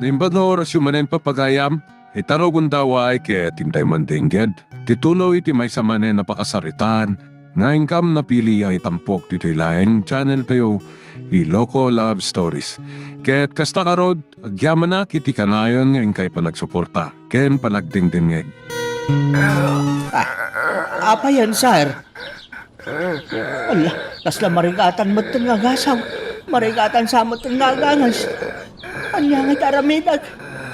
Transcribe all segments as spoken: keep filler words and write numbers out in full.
Naimbag nga orasyo manen, papagayam, ita rugonda, way ket intay mandengngeg ti tuloy ti maysa manen a pakasaritaan nga inkam napili a itampok ditoy laeng channel tayo, Iloko Love Stories. Ket kasta ngarud, agyamanak iti kanayon nga inkay panagsuporta ken panagdengdengngeg. Ah, apay yan, sir? Ala, kasla marigatan metten nga agasaw. Marigatan sa metten nga agangas. Ania nga iti aramidek?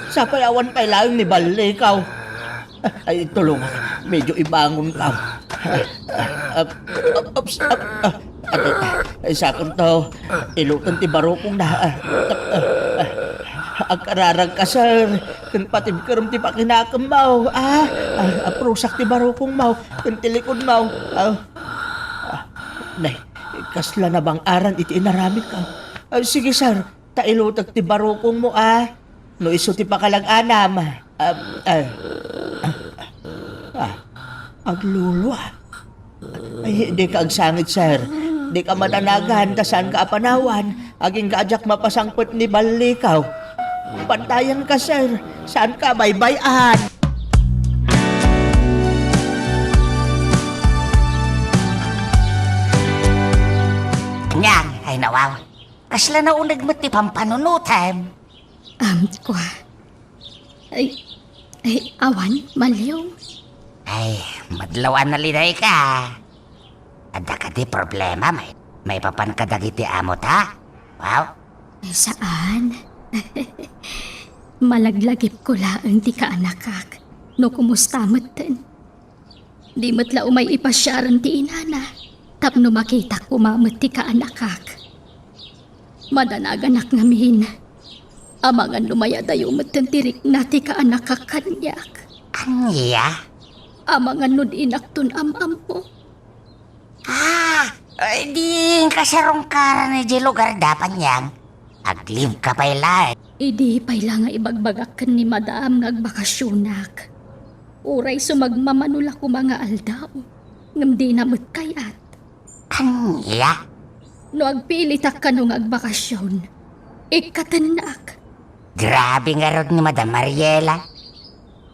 Sapay awan pay laeng ni ballikaw. Ay, tulongak. Medyo ibangonka. Ah, ah, ups, ah, ah, adu, ah, ay, sakon to. Iluton ti barukongna. Ah, ah, ah, agkararagka, sir. Ken patibkerem ti pakinakemmo. Ah, ah, aprusak ti barukongmo. Ken ti likodmo. Ah, ah, nay, kasla nabang-aran iti inaramidko. Ah, sige, sir. Ta ilutek ti barukongmo, a. No isu ti pakalag-anam. Ah, ah, ah, ah, aglulua. Ay, dika agsangit, sir. Dika madanagan ta saanka a panawan. Agingga a diak mapasangpet ni ballikaw. Bantayanka, sir. Saanka a baybay-an. Niang, ay nawaw. Kasla nauneg met ti pampanunotem. Am, kua. Ay, ay, awan, Malyong. Ay, madlaw a nalidayka. Adda kadi problema, may, maipapan kadagiti amota? Wow. Ay, saan? Malaglagipko laeng ti kaanakak. No kumusta metten? Di met la umay ipasiaren ti inana, tapno makitak koma met ti kaanakak. Madanaganak ngamin. Amangan no mayadayo metten ti rikna ti kaanakak kaniak. Ania? Amangan no dinakton am-ammo. Ah, ay, di inka sarungkaran idiay lugarda, Panyang. Aglibka pay laeng. Idi pay la nga ibagbagak ken ni Madam nga agbakasionak. Uray sumagmamano la koma nga aldaw, ngem dina met kayat. Ania? No agpilitak kano nga agbakasion, ikkatennak. Grabe ngarud ni Madam Mariela.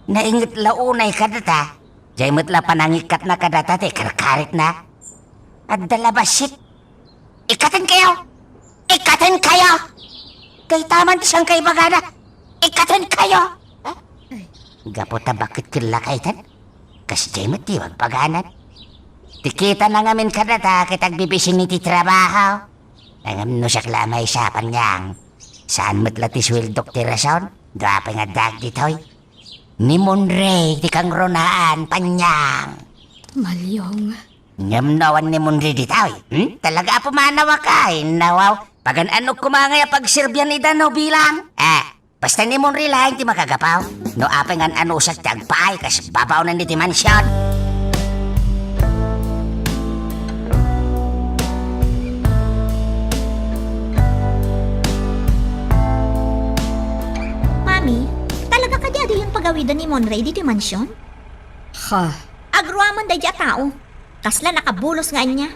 Nainget la unay kadata. Diay met la panangikkatna kadata ti karkarikna. Adda la bassit. Ikkatenkayo! Ikkatenkayo! Dayta man ti sangkaibagana. Ikkatenkayo! Ha? Gapu ta bakit ket la kayten? Kasdiay met ti bagbaganan. Ti kitana ngamin kadata ket agbibisin iti trabaho. Ngem no siak la a maysa, Panyang, saan met la ti sueldok ti rason? Dua pay nga addaak ditoy. Ni Monray ti kangrunaan, Panyang. Malyong. Ngem no awan ni Monray ditoy, hmm? Talaga a pumanawak ay, nawaw. Pagan-anok koma ngay a pagserbian ida no bilang. Ah, basta ni Monray laeng ti makagapaw. No apay nga an-anusak ti agpaay kas babaonan iti mansion. Mami, talaga kadi a diyon pagawiden ni Monray ditoy mansion? Ha? Agruaman daydi a tao. Kasla nakabulos nga ania.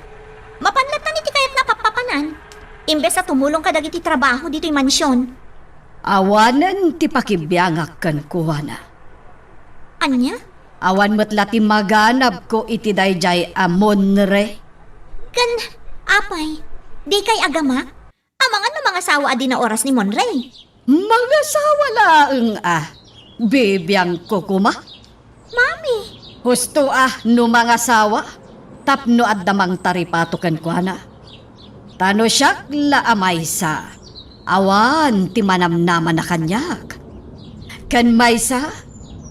Mapan latta iti kayatna a pappapanan. Imbes a tumulong kadagiti trabaho ditoy mansion. Awanen ti pakibiangak kenkuana. Ania? Awan met la ti maganabko iti daydiay a Monray. Ken, apay, dikay agamak? Amangan no mangasawa a di naoras ni Monray. Mangasawa laeng a. Bibiangko koma. Mami! Husto a no mangasawa, tapno adda mangtaripato kenkuana. Ta no siak la a maysa, awan ti manamnamana kaniak. Ken maysa,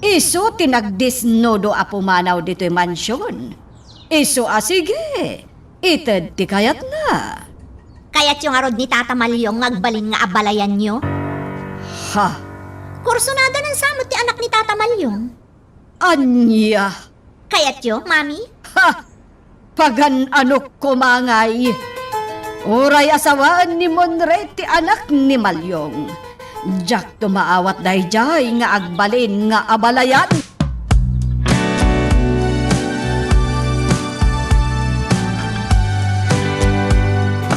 isu ti nagdisnudo a pumanaw ditoy mansion. Isu a sige, ited ti kayatna. Kayatyo ngarud ni Tata Malyong nga agbalin nga abalayanyo? Ha? Kursunada nan sa met ti anak ni Tata Malyong. Ania? Kayatyo, Mami? Ha! Pagan-anok koma ngay. Uray asawaen ni Monray ti anak ni Malyong. Diakto maawat daydiay nga agbalin nga abalayan.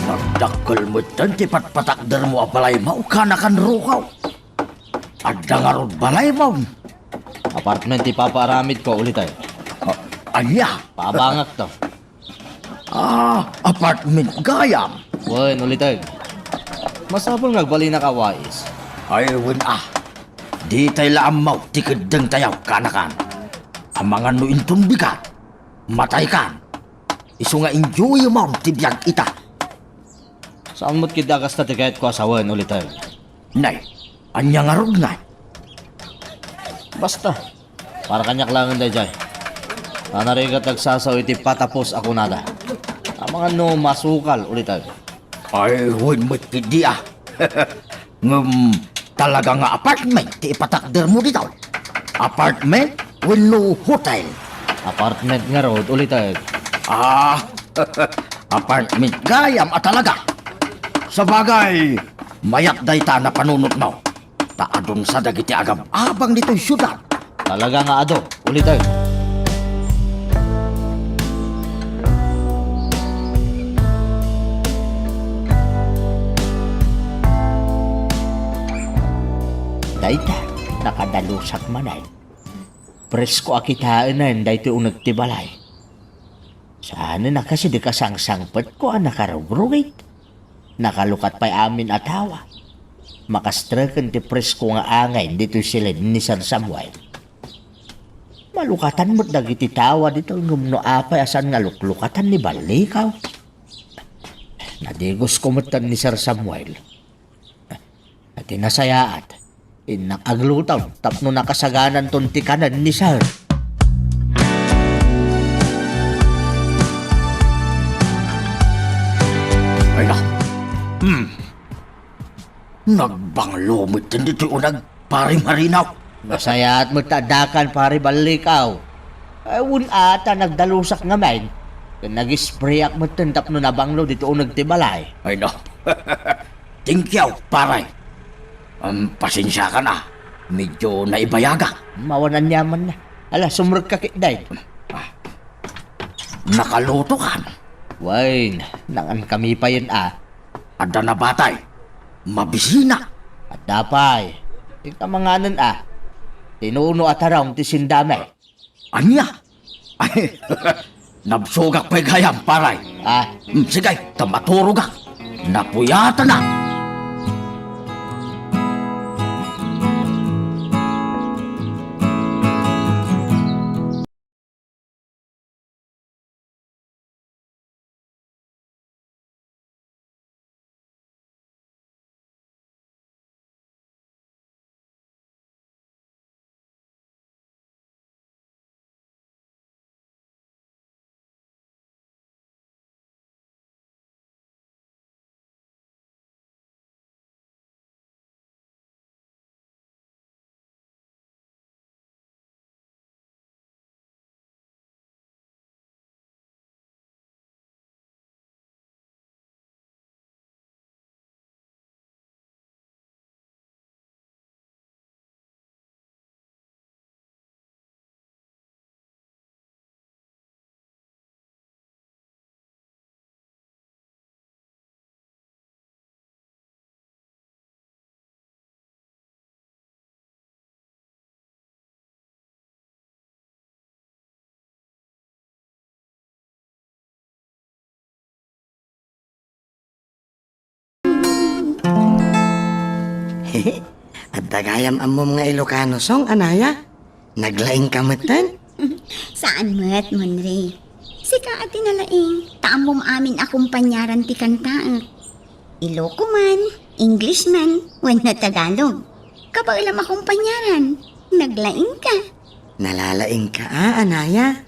Nagdakkel metten ti patpatakdermo a balaymo, kanakan rukaw. Adda ngarud balaymo? Apartment ti ipapaaramidko, uliteg. Ah, ania? Paabangakto. Ah, apartment gayam. Wen, uliteg. Masapul nga agbalinak a wais. Ay, wen a. Ditay la ammo ti keddengtayo, kaanakan. Amangan no inton bigat, mataykan. Isu nga enjoyemon ti biag ita. Saan met ketdi a kasta ti kayatko a sawen, uliteg. Nay, ania ngarud ngay? Basta, para kaniak laengen daydiay. Ta narigat agsasao iti patapos a kunada. Amangan no masukal, uliteg. Ay, wen met ketdi a. Ngem talaga nga apartment ti ipatakdermo ditoy? Apartment wenno hotel? Apartment ngarud, uliteg. Ah, apartment gayam a talaga. Sabagay, mayat dayta a napanunotmo. Ta adun sa dagiti agab-abang ditoy siudad. Talaga nga adu, uliteg. Dayta, nakadalusak manen. Presko a kitaenen daytoy uneg ti balay. Saanen a kas idi kasangsangpetko a nakarugrugit. Nakalukat pay amin a tawa. Makastreken ti presko nga angin ditoy siled ni Sir Samuel. Malukatan met dagiti tawa ditoy ngem no apay a saan nga luklukatan ni Ballikaw? Nadigosko metten ni Sir Samuel. Iti nasayaat, innak aglutom tapno nakasagananton ti kanen ni Sir. Ay na. Hmm. Nagbanglo metten ditoy uneg, Pari Marino. Nasayaat met ta addakan, Pari Ballikaw. Ay, wen a ta nagdalusak ngamin. Ken nag-sprayak metten tapno nabanglo ditoy uneg ti balay. Ay na. Thank you, pare. Am, pasensiakan a. Medyo naibayagak. Awan aniamanna. Ala, sumrekka ketdin. Ah. Nakalutokan? Wen, nangankami payen a. Adda nabatay? Mabisina? Adda pay. Ti kamanganen a. Tinuno a tarong ti sendami. Ania? Ay, nabsogak pay gayam, pare. Ah. Hmm, sige, ta maturogak. Napuyatanak. Adda gayam ammom nga Ilocano song, anaya? Naglaingka metten? Saan met, Monre. Sika a ti nalaing, ta ammom amin a kumpaniaran ti kantaek. Iloco man, English man, wenno Tagalog. Kabaelam a kumpaniaran, naglaingka. Nalalaingka a, anaya?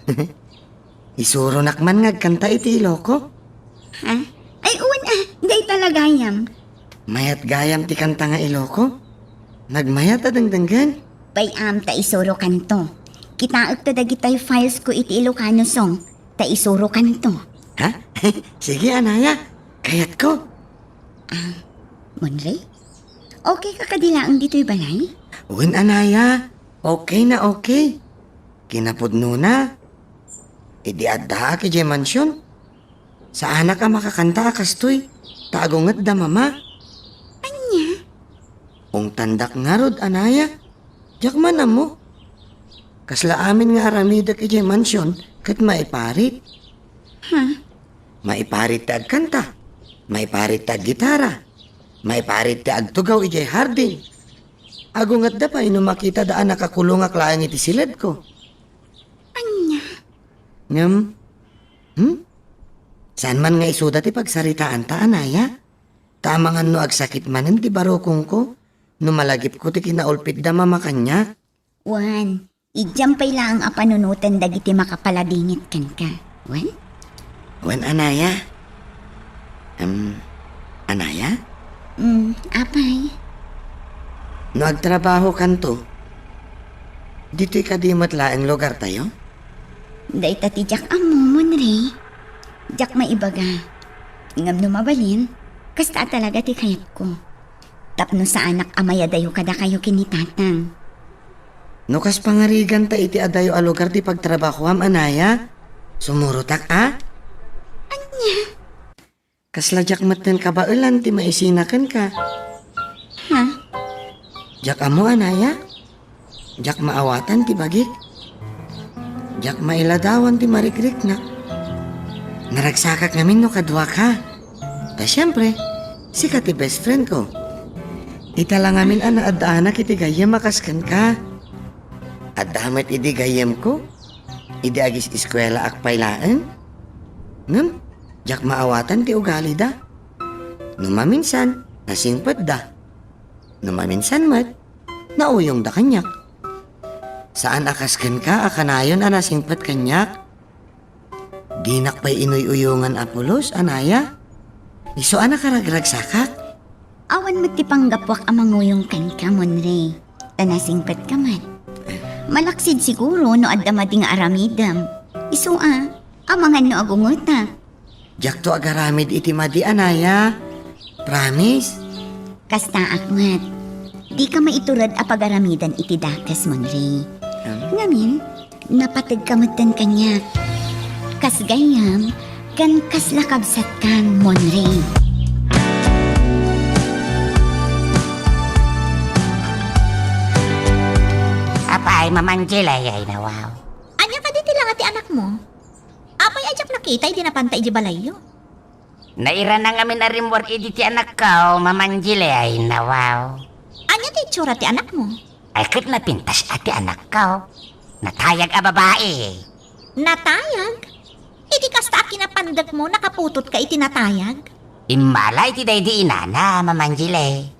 Isuronak man nga agkanta iti Iloco. Ha? Ay, wen a, dayta la gayam. Mayat gayam ti kanta nga Iloco? Nagmayat a dengdenggen? Bay-am ta isurokanto. Kitaekto dagitay files ko iti Ilocano song, ta isurokanto. Ha? Sige, anaya. Kayatko. Ah, Monre? Okay ka kadi laeng ditoy balay? Wen, anaya. Okay na okay. Kinapudnona, idi addaak idiay mansion, saanak a makakanta a kastoy, ta agunget da Mama. Ania? Ungtandak ngarud, anaya? Diak man ammo. Kasla amin nga aramidek idiay mansion ket maiparit. Hmm. Maiparit ti agkanta. Maiparit ti aggitara. Maiparit ti agtugaw idiay hardin. Agungetda pay no makitada a nakakulongak laeng iti siledko. Ania? Ngem, hmm? Saan man nga isuda ti pagsaritaanta, anaya? Ta amangan no agsakit manen ti barukongko no malagipko ti kinaulpitda mama kaniak. Wen, idiam pay laeng a panunoten dagiti makapaladingit kenka. Wen? Wen, anaya? Em, anaya? Mm, apay? No agtrabahokanto, ditoy kadi met laeng lugartayo? Dayta ti diak ammo, Monre. Diak maibaga. Ngem no mabalin, kasta a talaga ti kayatko. Tapno saanak a mayadayo kadakayo ken ni Tatang. No kas pangariganta iti adayo a lugar ti pagtrabahoam, anaya? Sumurotak, a? Ania? Kasla diak metten kabaelan ti maisina kenka. Ha? Diak ammo, anaya? Diak maawatan ti bagik. Diak mailadawan ti marikriknak. Naragsakak ngamin no kaduaka. Ta siempre, sika ti best friend ko. Ita la ngamin a naaddaanak iti gayyem a kas kenka. Adda met idi gayyemko, idi agis-eskuelaak pay laeng. Ngem, diak maawatan ti ugalida. No maminsan, nasingpetda. No maminsan met, nauyongda kaniak. Saan a kas kenka a kanayon a nasingpet kaniak. Dinak pay inuy-uyongan a pulos, anaya? Isu a nakaragragsakak. Awan met ti panggapuak a manguyong kenka, Monre. Ta nasingpetka met. Malaksid siguro no adda madi nga aramidem. Isu a, amangan no agungetak. Diakto agaramid iti madi, anaya. Promise. Kastaak met. Dika maitured a pagaramidan iti dakes, Monre. Hmm? Ngamin, napategka metten kaniak. Kas gayyem, ken kasla kabsatkan, Monre. Apay, Mama Angela, ay nawaw. Ania kadi ti langa ti anakmo? Apay a diak nakita idi napanta idiay balayyo? Nairana ngamin a rimmuar idi ti anakko, Mama Angela, ay nawaw. Ania ti itsura ti anakmo? Ay, ket napintas a ti anakko. Natayag a babai. Natayag? Idi kasta a kinapandekmo, nakaputotka iti natayag? Immala iti daydi inana, Mama Angela.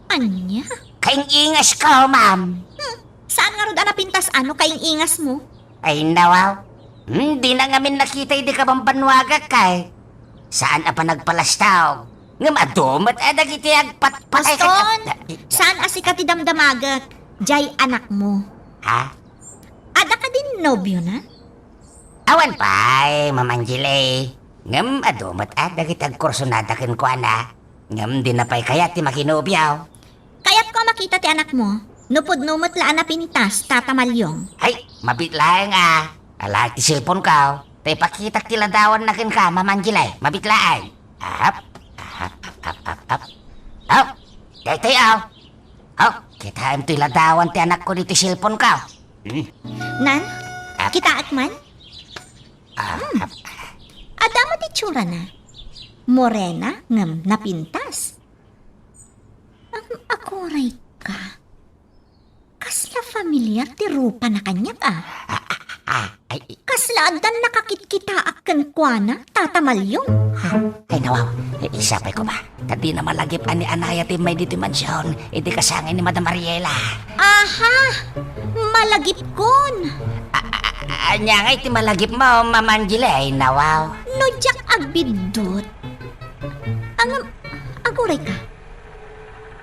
Ania? Kaing-ingasko, ma'am. Hmm, saan ngarud a napintas a no kaing-ingasmo? Ay, nawaw. Hmm, dina ngamin nakita idi kabambannuagak, kay. Saan a panagpalastaw. Ngem adu met a dagiti agpatpatay. Poston, saan a sika ti damdamagek? Jay anakmo. Ha? Adda kadin nobiona? Awan pay, Mama Angela. Ngem adu met a dagiti agkursunada kenkuana. Ngem dina pay kayat ti makinobio. Kayatko a makita ti anakmo. No pudno met la a napintas, Tata Malyong. Ay, mabiit laeng a. Ala ti cellphone-ko. Ta ipakitak ti ladawanna kenka, Mama Angela. Mabiit laeng. Ahap, ahap, ahap, ahap, ahap. Aw, daytoy, aw. Aw, kitaem toy ladawan ti anakko ditoy cellphone-ko. Hmm. Nan, Ah. Kitaek man? Ah, Hmm. ah, Adda met itsurana. Morena ngem napintas. Am, aguray ka. Kasla familiar ti rupana kaniak, a. Ah, ah, ah, ay, Kasla addan nakakitkitaak kenkuana, Tata Malyong. Ha? Ay, nawaw. Ay, sapay ko ba? Ta dina malagip a ni anaya ti immay ditoy mansion, iti kasangay ni Madam Ariela. Aha! Malagipkon! A-, a-, a-, ania ngay ti malagipmo, Mama Angela? Ay, nawaw. No diak agbiddut. Ngem, aguray ka.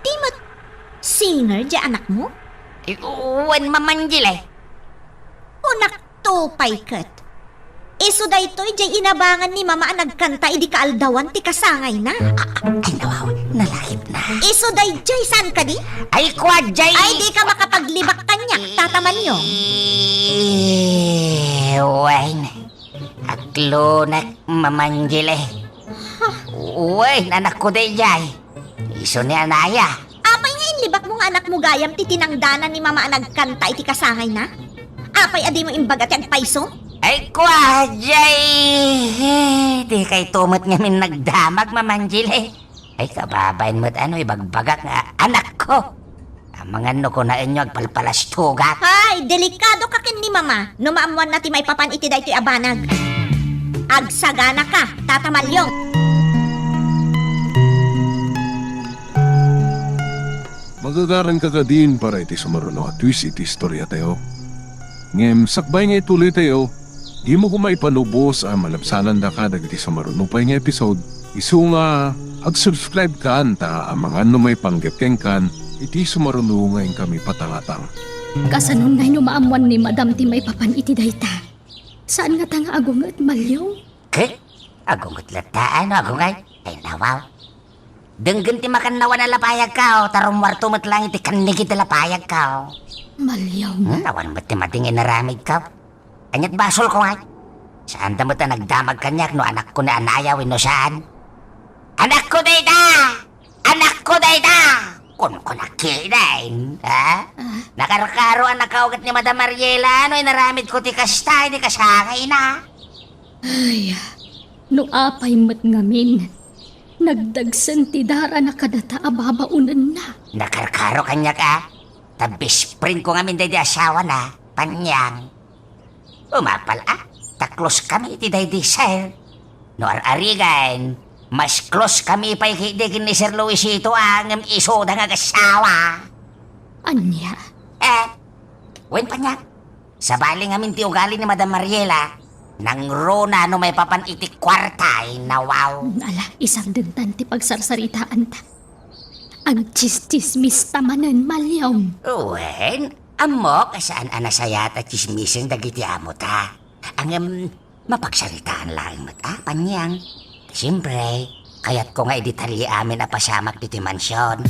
Di met singer diay anakmo? Ay, wen, Mama Angela. Kunak to pay ket. Isu daytoy diay inabangan ni Mama a nagkanta idi kaaldawan ti kasangayna. A-, a-, ay, nawaw, nalagipna. Isu daydiay, saan kadi? Ay, kua diay. Ay, dika makapaglibak kaniak, Tata Malyong. Eh, wen. Aglunek, Mama Angela. Wen, anakko daydiay. Isu ni anaya. Apay nga inlibakmo Panak mo gayam ti tinangdanan ni Mama a nagkanta iti kasangayna? Apay a dimo imbaga ti agpayso? Ay, kua, jay, eh, dikayto met ngamin nagdamag, Mama Angel, eh. Ay, kababain met ano, ibagbagak nga anakko. Amangan no kunaenyo agpalpalastugak. Ay, delikado ka ken ni Mama no maammuanna ti maipapan iti daytoy a banag. Agsagana ka, Tata Malyong. Magagaran ka kadin para iti sumaruno a twist iti istoriatayo. Ngem sakbay nga ituloytayo, dimo koma ipanubos a malabsanandaka dagiti sumaruno pay nga episode. Isu nga, ag-subscribe kan ta amangan no maipanggep kenkan iti sumaruno nga inkami patangatang. Kasano ngay no maammuan ni Madam ti maipapan iti dayta? Saan ngata nga agunget, Malyong? Ket? Agunget latta, ano, agungay? Ay, nawaw. Denggen ti makannawan a lapayagko, ta rummuarto met laeng iti kannigid a lapayagko. Malyong. Hmm, awan met ti madi nga inaramidko. Ania't basolko ngay? Saanda met a nagdamag kaniak no anakko ni anayaw wenno saan. Anakko dayta! Anakko dayta! Kunkunak ketdin, ha? Ah. Nakarkaro a nakaugat ni Madam Mariela no inaramidko ti kasta iti kasangayna. Ay, no apay met ngamin, nagdagsen ti darana kadata a babaonenna. Nakarkaro kaniak a, ta best friend ko ngamin daydi asawana, Panyang. Umapal a, ta close kami iti daydi, sir. No ar-arigan, mas close kami pay ketdi ken ni Sir Luisito a ngem isuda nga agasawa. Ania? Eh, wen, Panyang, sabali ngamin ti ugali ni Madam Mariela, nangruna no maipapan iti kuarta, ay nawaw. Ala, isardengtan ti pagsarsaritaanta. Agtsistsismista manen, Malyong. Wen, ammok a saan a nasayaat a tsismisen dagiti amota. Ngem, mapagsaritaan laeng met a, Panyang. Siempre, kayatko nga idetalye amin a pasamak ditoy mansion.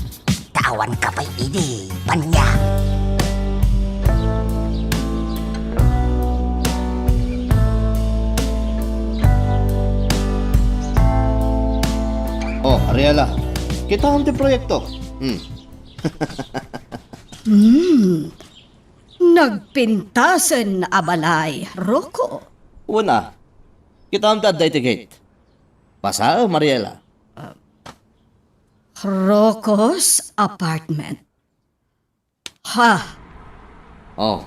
Ta awanka pay idi, Panyang. Oh, Ariela, kitaem ti proyekto. Hmm. Hmm. Nagpintasen a balay, Rocco. Wen a. Kitaem ti adda iti gate. Basaem, Ariela. Rocco's apartment. Ha? Oh.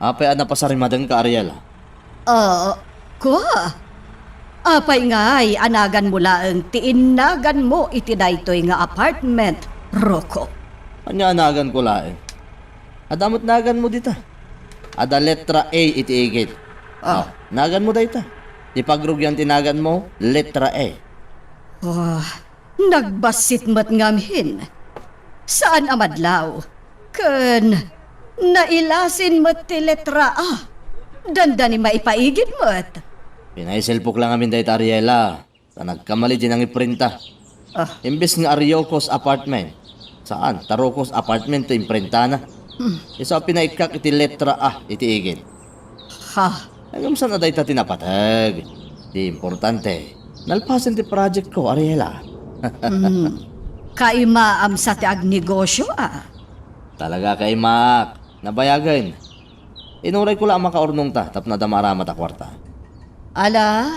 Apay a napasarimadenka, Ariela? Ah, kua? Apay ngay a naganmo laeng ti innaganmo iti daytoy nga apartment, Rocco? Ania a naganko laeng? Adda met naganmo dita. Adda letra A iti igid. Ah. Oh, naganmo dayta. Ti pagrugian ti naganmo, letra A. Ah, nagbassit met ngamin. Saan a madlaw. Ken nailasin met ti letra A. Dandani maipaigid met. Pinaiselpok la ngamin dayta, Ariela. Ta nagkamali ti nangiprinta. Ah. Imbes nga Ariocos apartment. Saan, ta Rocos apartment ti imprintana. Hmm. Isu a pinaikkak iti letra A iti igid. Ha? Ngem saan a dayta ti napateg. Ti importante, nalpasen ti project ko, Ariela. Hmm. Kaimaam sa ti agnegosio, a? Talaga kaimaak. Nabayagen. Inurayko la a makaurnongta tapno adda maaramat a kuarta. Ala,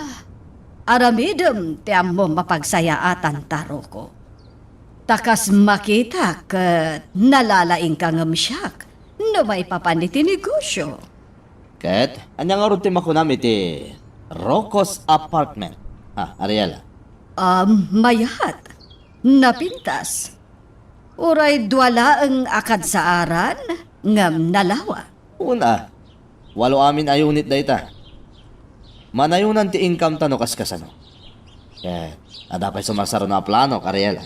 aramidem ti ammom a pagsayaatan, Rocco. Ta kas makitak ket nalalaingka ngem siak no maipapan iti negosio. Ket ania ngarud ti makunam iti Rocco's apartment? Ha, Ariela? Um, mayat. Napintas. Uray dua laeng a kadsaaran ngem nalawa. Una, walo amin a unit dayta. Manayonan ti income ta no kaskasano. Ket adda pay sumarsaruno a plano, Ariela.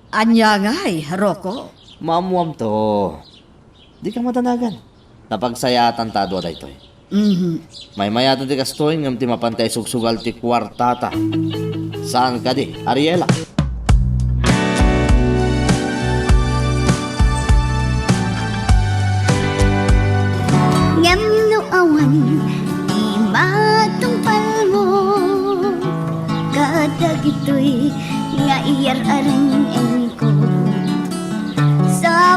Ania ngay, Rocco? Maammuamto. Dika madanagan. Napagsayaatan ta a dua daytoy. Mhm. Maymayaten ti kastoy ngem ti mapan ti aisugsugal ti kuartata. Saan kadi, Ariela? Ngem no awan ti matungpalmo kadagitoy nga iyar-arenko, sa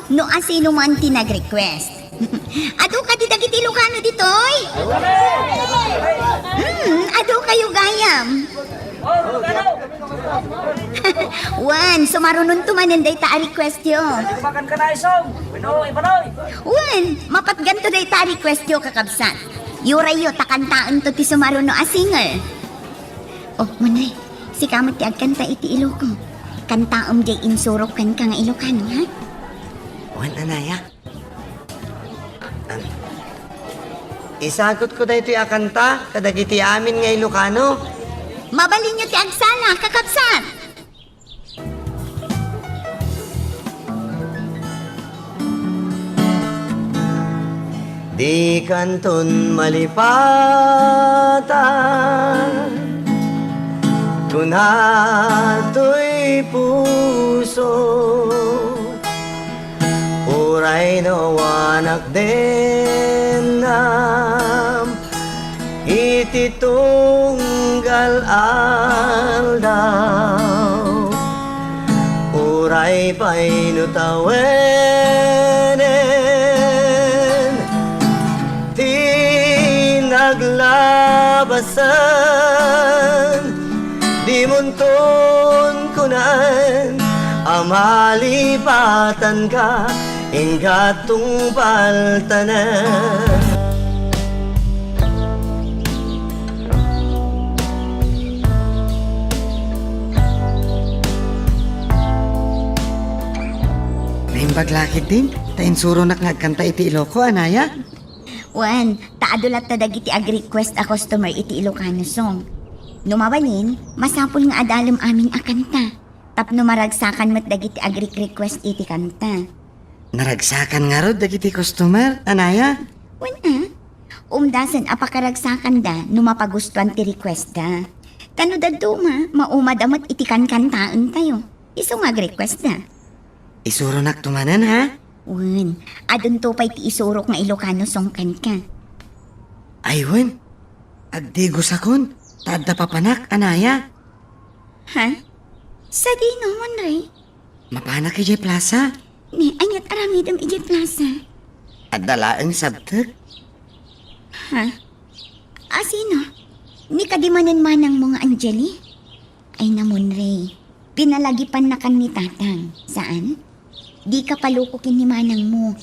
No asino man ti nag-request. Adu kadi dagiti Ilocano ditoy? Hmm, adu kayo gayam. Wen, sumarunonto manen dayta a requestyo. Makan ka na, Isong. Pinoy, Pinoy. Wen, mapatganto dayta a requestyo, kakabsat. Yurayyo ta kantaento ti sumaruno a singer. Oh, Munri, sika met ti agkanta iti Iloco. Kantaem diay insurok kenka nga Ilocano, ha? Wen, Anaya. Isagutko daytoy a kanta kadagiti amin nga Ilocano. Mabalinyo ti agsala, kakabsat! Dikanton malipatan, kuna toy puso. Uray no awanak dennam iti tunggal aldaw, uray pay no tawenen ti naglabasan, dimonton kunan a malipatanka, ingga tungpaltanen. Naimbag la ketdin, ta insuronak nga agkanta iti Iloco, Anaya. Wen, ta adu latta dagiti ag-request a customer iti Ilocano song. No mabalin, masapul nga adalem amin a kanta. Tapno maragsakan met dagiti agrik-request iti kanta. Naragsakan ngarud dagiti customer, Anaya? Wen a. Umdasen a pakaragsakanda no mapagustuan ti request da. Ta no dadduma, maumada met iti kankantaentayo. Isu nga agrequest da. Isuronakto manen, ha? Wen, adunto pay ti isurok nga Ilocano song kenka. Ay, wen. Agdigosakon, ta adda papanak, Anaya. Ha? Sadino, Monray? Mapanak idiay plaza. Ni, aniat aramidem idiay plaza? Adda laeng sabtek. Ha? Asino? Ni kadi manen manangmo nga Angeli? Ay na, Monray, pinalagipannakan ni Tatang, saan? Dika paloko ken ni manangmo,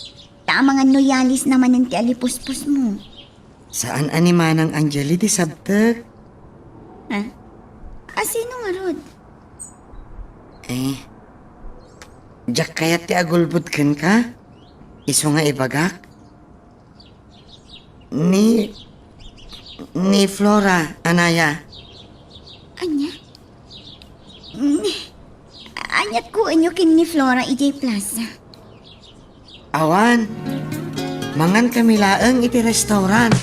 ta amangan no yalisna manen ti alipuspusmo. Saan a ni Manang Angeli ti sabtek. Ha? Asino ngarud? Eh, diak kayat ti agulbod kenka? Isu nga ibagak? Ni, ni Flora, Anaya. Ania? Ni, aniat kuenyo ken ni Flora idiay plaza? Awan. Mangan kami laeng iti restaurant.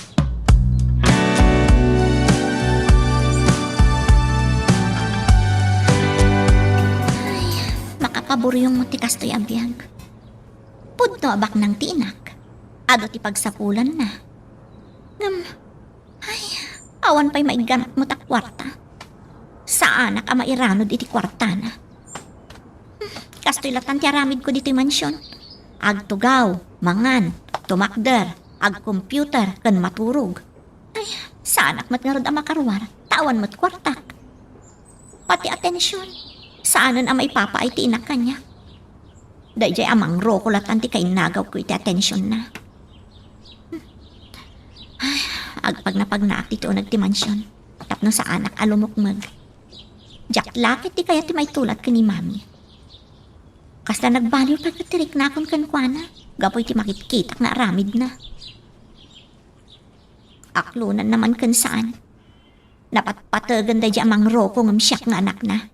Ay, makapaburyong mo ti kastoy a biag. Pudno a baknang ti inak. Adu ti pagsapulanna. Ngem, ay, awan pay maigganat met a kuarta. Saanak a mairanod iti kuartana. Hmm, kastoy latan ti aramidko ditoy mansion. Agtugaw, mangan, tumakder, agcomputer, ken maturog. Ay, saanak met ngarud a makaruar, ta awan met kuartak. Pati atension, saanen a maipapaay ti inak kaniak. Daydiay a mangroko latan ti kainnagawko iti atensionna. Ay, agpagnapagnaak ditoy uneg ti mansion, tapno saanak a lumukmeg. Diak la ket ti kayat ti maitulat ken ni Mami. Kasla nagbaliw pay ket ti riknakon kenkuana, gapu iti makitkitak nga aramidna. Aklonanna man ken saan. Napatpategen daydiay a mangroko ngem siak nga anakna.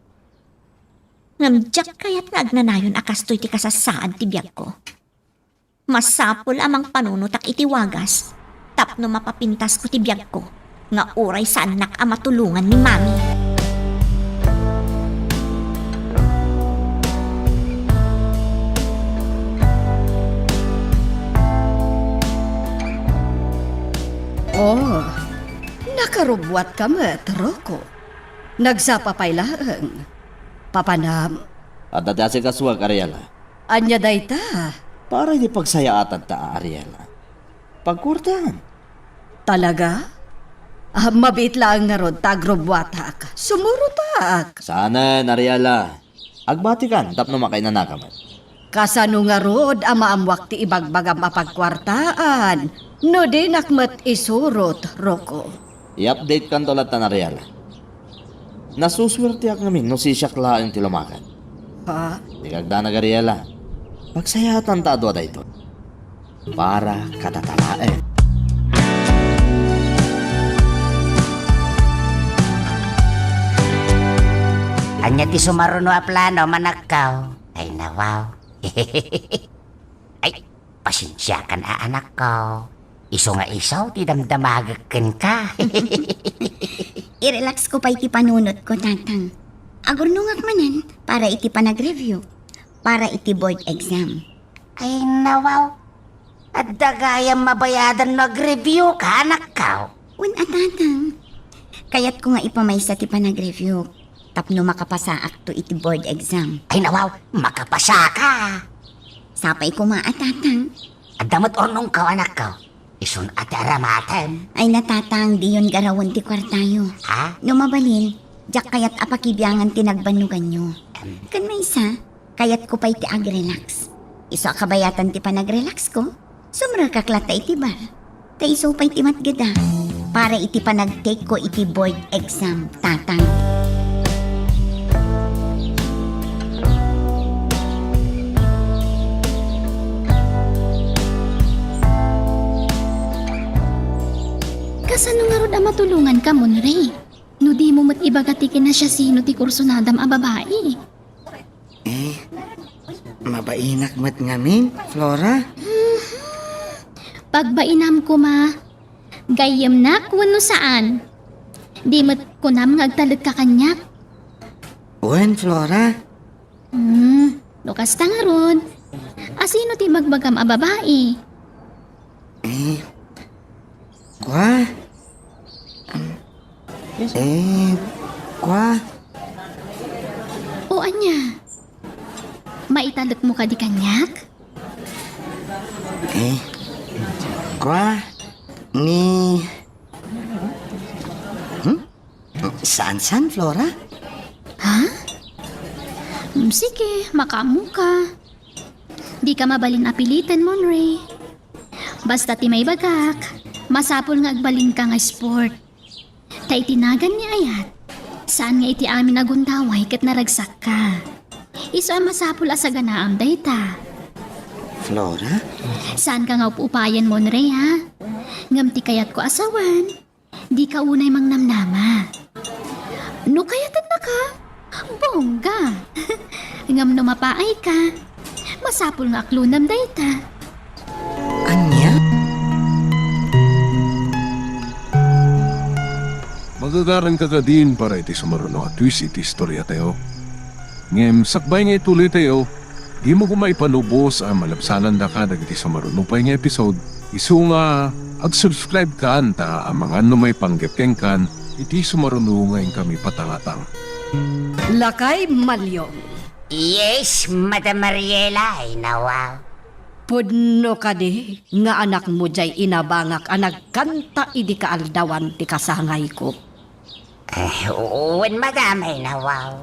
Ngem diak kayat nga agnanayon a kastoy ti kasassaad ti biagko. Masapul a mangpanunotak iti wagas tapno mapapintasko ti biagko nga uray saannak a matulongan ni Mami. Oh, nakarubuatka met, Rocco. Nagsapa pay laeng. Papanam. Adda ti asikasuak, Ariela. Ania dayta? Para iti pagsayaatan ta, Ariela. Pagkuartaan. Talaga? Ah, mabiit laeng ngarud ta agrubbuatak. Sumurotak. Saanen, Ariela. Agbatikan tapno makainanaka met. Kasano ngarud a maammuak ti ibagbagam a pagkuartaan no dinak met isurot, Rocco? I-update kanto latta, Ariela. Nasusuerteak ngamin no sisiak laeng ti lumakad. Ha? Di kagdanag, Ariela. Pagsayaatan ta a dua daytoy. Para kadata laeng. Ania ti sumaruno a plano, manakkaw? Ay, nawaw. Ay, pasensiakan a, anakko. Isu nga isu ti damdamagek kenka. I-relax ko pay ti panunotko, Tatang. Agurnongak manen para iti panag-review, para iti board exam. Ay, nawaw. Adda gayam mabayadan no ag-review ka, anakko. Wen a, Tatang. Kayatko nga ipamaysa ti panag-review tapno makapasaakto iti board exam. Ay, nawaw, makapasaka. Sapay koma a, Tatang. Adda met urnongko, anakko. Isun a ti aramatem. Ay, na, Tatang, diyon garawen ti kuartayo. Ha? No mabalin, diak kayat a pakibiangan ti nagbannoganyo. Em. Ken maysa, kayatko pay ti ag-relax. Isu a kabayatan ti panag-relaxko, sumrekak latta iti bar. Ta isu pay ti matgeda para iti panag-take ko iti board exam, Tatang. Kasano ngarud a matulonganka, Monre? No dimo met ibaga ti kinasiasino ti kursonadam a babai. Eh, mabainak met ngamin, Flora? Mhm. Pagbainam koma, gayyemnak wenno saan? Di met kunam nga agtalekka kaniak? Wen, Flora. Hmm, no kasta ngarud, asino ti ibagbagam a babai? Eh, kua? Eh, kua? O ania? Maitalekmo kadi kaniak? Eh, kua? Ni... Hmm? Saan, saan, Flora? Ha? Mm, sige, makaammoka. Dika mabalin a piliten, Monre. Basta ti maibagak, masapul nga agbalinka nga sport. Ta iti nagan ni ayat, saan nga iti amin a gundaway ket naragsakka. Isu a masapul a saganaam dayta. Flora? Saanka nga up-upayen, Monre, ha? Ngem ti kayatko a sawen, dika unay mangnamnama. No kayatennaka, bongga. Ngem no mapaayka, masapul nga aklonam dayta. Ania? Magagaranka kadin para iti sumaruno a twist iti istoriatayo. Ngem sakbay nga ituloytayo, dimo koma ipalubos a malabsanandaka dagiti sumaruno pay nga episode. Isu nga ag-subscribe kan ta amangan no maipanggep kenkan iti sumaruno nga inkami patangatang. Lakay Malyong. Yes, Madam Mariela, ay nawa. Pudno kadi nga anakmo diay inabangak a nagkanta idi kaaldawan ti kasangayko? Eh, wen, madam, ay nawaw.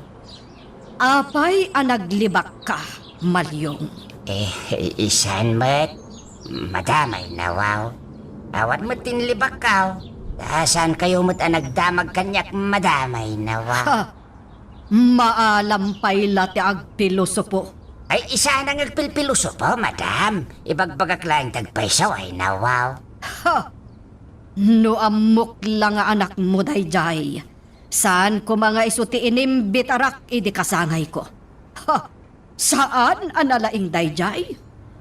Apay a naglibakka, Malyong? Eh, isan met, madam, ay nawaw. Awan met ti inlibakkaw. Ta saankayo met a nagdamag kaniak, madam, ay nawaw. Ha! Maalam pay la ti agpilosopo. Ay, isana nga agpilpilosopo, madam. Ibagbagak laeng ti agpayso, ay nawaw. Ha! No ammok la nga anakmo daydiay, saan koma nga isu ti inimbitarak idi kasangayko. Ha! Saan a nalaing daydiay?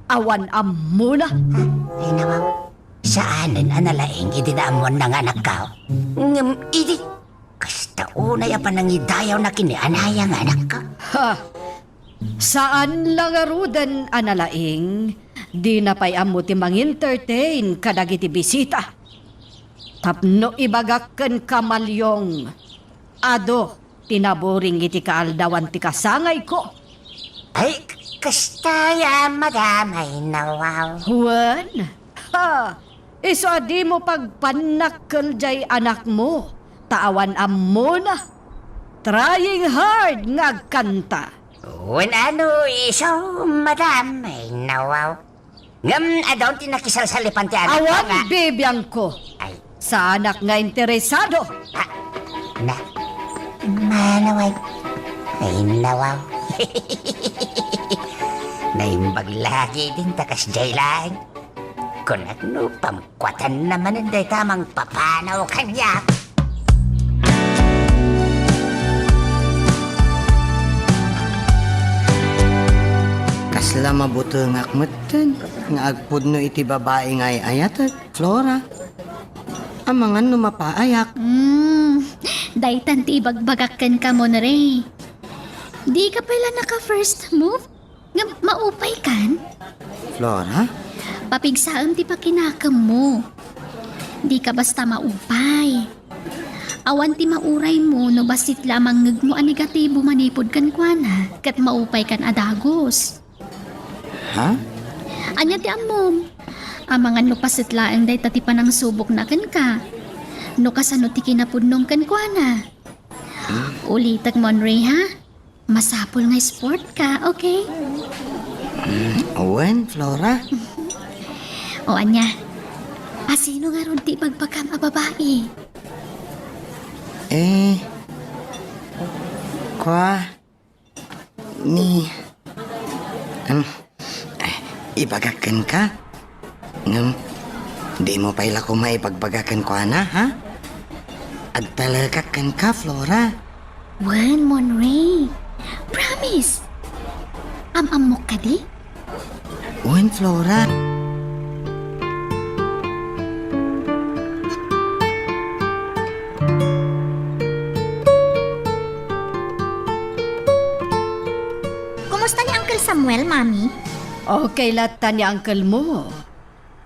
Awan ammona. Ay, nawaw. Saanen a nalaing idi naammoanna nga anakko. Ngem idi kasta unay a panangidayawna ken ni Anaya nga anakko. Ha! Saan la ngaruden a nalaing, dina pay ammo ti mangentertain kadagiti bisita. Tapno ibagak kenka, Malyong, adu ti naburing iti kaaldawan ti kasangayko. Ay, Kasta ya, madam, ay nawaw. Wen? Ha! Isu a dimo pagpannakkel jay anakmo, ta awan ammona. Trying hard nga agkanta. Wen ano isu, madam, ay nawaw. Ngem adun ti nakisalsalipan ti anakko. Awan nga bibiangko. Ay. Saanak nga interesado. Ah, na, manaway. Ay, nawaw. Naimbag lagi din ta kasjay laeng. Kunak no pamkuatanna manen dayta mangpapanaw kaniak. Kasla mabutengak metten nga agpudno iti babai nga ay-ayatek, Flora. Amangan no mapaayak. Hmm, daytan ti ibagbagak kenka, Monre. Dika pay la naka-first move? Nga maupay kan? Flora? Papigsaem ti pakinakemmo. Dika basta maupay. Awan ti mauraymo no bassit la a mangngegmo a negatibo manipud kenkuana ket maupay kan a dagus. Ha? Ania ti ammom? Amangan no paset laeng dayta ti panangsubokna kenka. No kasano ti kinapudnom kenkuana. Ulitek, Monre, ha? Masapul nga sport ka, okay? Mm, wen, Flora? O, ania? Asino ngarud ti ibagbagam a babai? Eh, kua, ni, em, ibagak kenka, ngem dimo pay la koma ibagbaga kenkuana, ha? Agtalekak kenka, Flora. Wen, Monre. Promise. Am-ammok kadi? Wen, Flora. Kumusta ni Uncle Samuel, Mami? Okay latta ni uncle mo.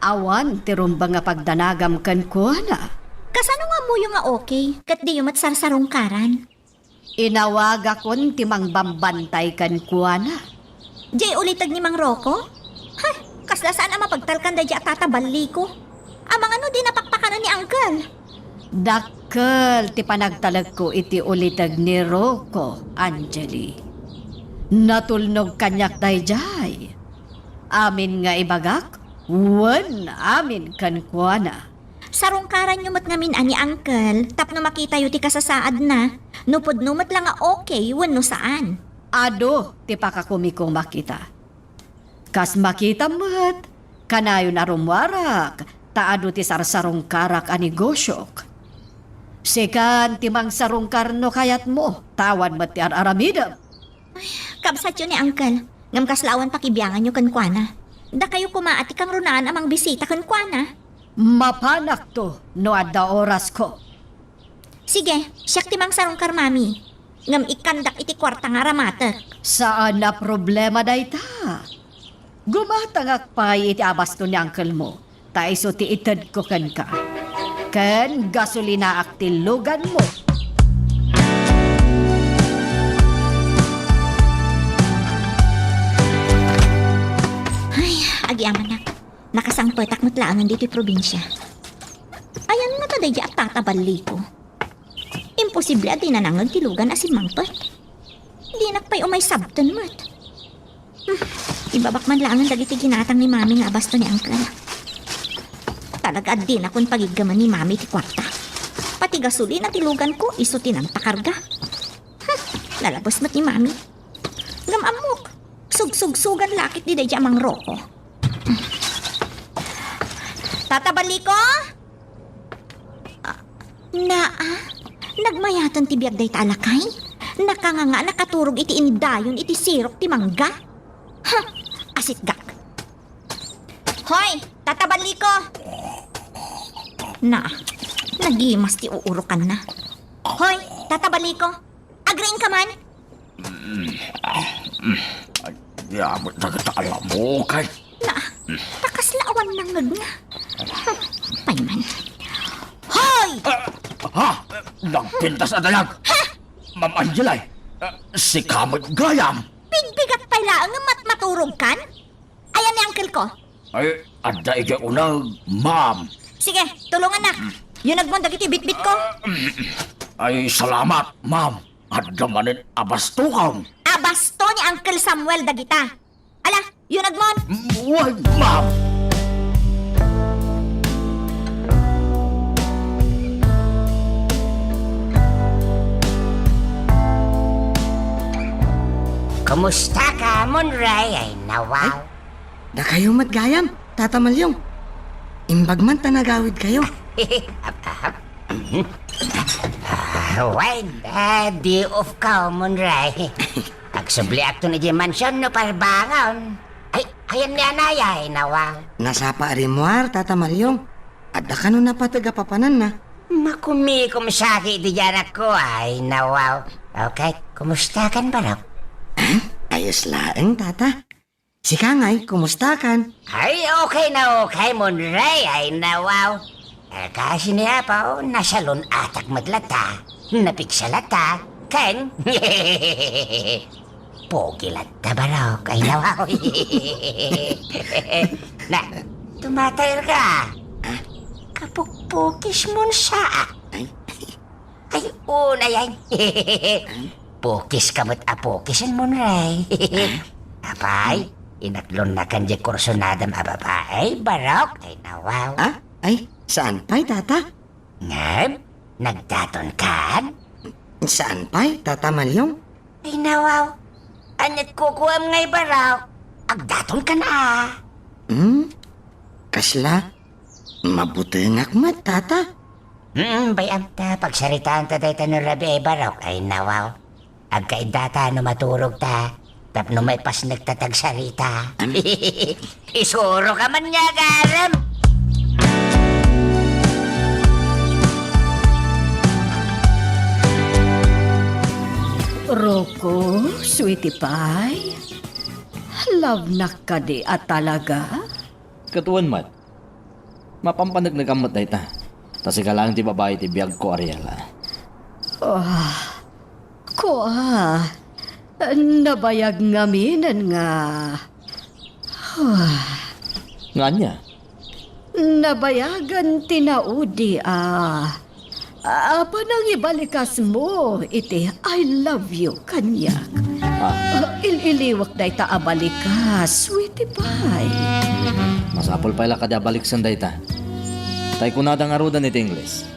Awan ti rumbeng a pagdanagam kenkuana. Kasano nga ammoyo nga okay, ket diyo met sarsarungkaran? Inawagakon ti mangbambantay kenkuana. Jay uliteg ni Mang Rocco? Hay, kasla saan a mapagtalkan daydi a tata Balliko. Amangan no di napakpakanen ni Uncle. Dakkel ti panagtalekko iti uliteg ni Rocco, Angeli. Natulnog kaniak daydiay. Amin nga ibagak, wen amin kenkuana. Sarungkaranyo met ngamin a ni Uncle tapno makitayo ti kasasaadna, no pudno met la nga okay wenno saan. Adu ti pakakumikumak ita. Kas makitam met, kanayon a rummuarak ta adu ti sarsarungkarak a negosiok. Sikan ti mangsarungkar no kayatmo, ta awan met ti ar-aramidem. Ay, kabsatyo ni Uncle, ngem kasla awan pakibianganyo kenkuana. Dakayo koma a ti kangrunaan a mangbisita kenkuana. Mapanakto no adda orasko. Sige, siak ti mangsarungkar, Mami. Ngem ikkandak iti kuarta nga aramatek. Saan a problema dayta. Gumatangak pay iti abaston ni uncle mo, ta isu ti itedko kenka. Ken gasolinaak ti luganmo. Ay, agyamanak. Nakasangpetak met laengen ditoy probinsia. Ayan ngata daydi a tata Balliko. Imposible a dina nangngeg ti lugan a simmangpet. Dinak pay umay sabten met. Hmm, ibabak man laengen dagiti ginatang ni Mami nga abasto ni Uncle. Talaga a dinakon pagiggemen ni Mami ti kuarta. Pati gasolina ti luganko, isu ti nangpakarga. Hmm, nalabes met ni Mami. Ngem ammok, sugsugsugan la ketdi daydi a Mang Rocco. Tata Balliko? Ah, naa, nagmayaten ti biag dayta a lakay? Nakanganga a nakaturog iti indayon iti sirok ti mangga? Ha, asitgak. Hoy, Tata Balliko! Naa, nagimas ti uurokanna. Hoy, Tata Balliko! Agriingka man? Mm, ah, mm. Ay, yabot dagita alamokay. Na, ta kasla awan nangngegna. Payman. Hoy! Ah, ha? Nagpintas a dayag? Ha? Ma'am Angela, eh, sika met gayam. Pigpigat pay laeng nga mat-, maturogkan? Ayan ni uncle ko. Ay, adda idiay uneg, ma'am. Sige, tulongannak. Yunegmon dagiti bitbitko. Ay, salamat, ma'am. Adda manen a bastokan. A basto ni Uncle Samuel dagita. Ala, yunegmon. Wen, ma'am. Kumusta ka, Monray? Ay, nawaw. Ay, dakayo met gayam, Tata Malyong. Imbag man ta nagawidkayo. Ah, wen, ah, day off ko, Monray. Agsubliakton idiay mansion no parbangon. Ay, ayan ni anay, ay, nawaw. Nasapa a rimmuar, Tata Malyong. Adda kano napateg a papananna? Makumikom saki iti dianakko, ay, nawaw. Okay, kumusta kan, Barok? Ah, ayos laeng, Tata. Sika ngay, kumusta kan? Ay, okay na okay, Monray. Ay, nawaw. Eh, kasi ni Apo, nasalun-atak met latta. Napigsa latta. Ken? Pogi latta, Barok. Ay, nawaw. Na, tumatayr ka. Ah? Kapukpukis mon sa. Ay. Ay, unay, ay. Pukis ka met a pukis, Monray. Apay, inatlonnakan diay kursunadam a babae, Barok? Ay, nawaw. Ah? Ay, saan pay, Tata? Ngem, nagdaton kan? Saan pay, Tata Malyong? Ay, nawaw. Aniat kukuam ngay, Barok? Agdaton kan a. Hmm? Kasla? Mabutengak met, Tata. Mm, bay-am ta, pagsaritaanta dayta no rabii, Barok. Ay, nawaw. Agkaiddata no maturogta, tapno maipasnekta tagsarita. Ano? Isuroka man nga agarem. Rocco, sweetie pie, love-nak kadi a talaga? Ket wen met. Mapanpaneknekam met dayta. Ta sika laeng ti babai ti biagko, Ariela. Ah, kua, nabayag ngaminen nga. Ah. Nga ania? Nabayagan ti naudi a A-, a panangibalikasmo iti "I love you" kaniak. Ah. Ah, il-iliwak dayta a balikas, sweetie pie. Masapul pay la kadi a baliksen dayta. Tay kunada ngaruden iti Ingles,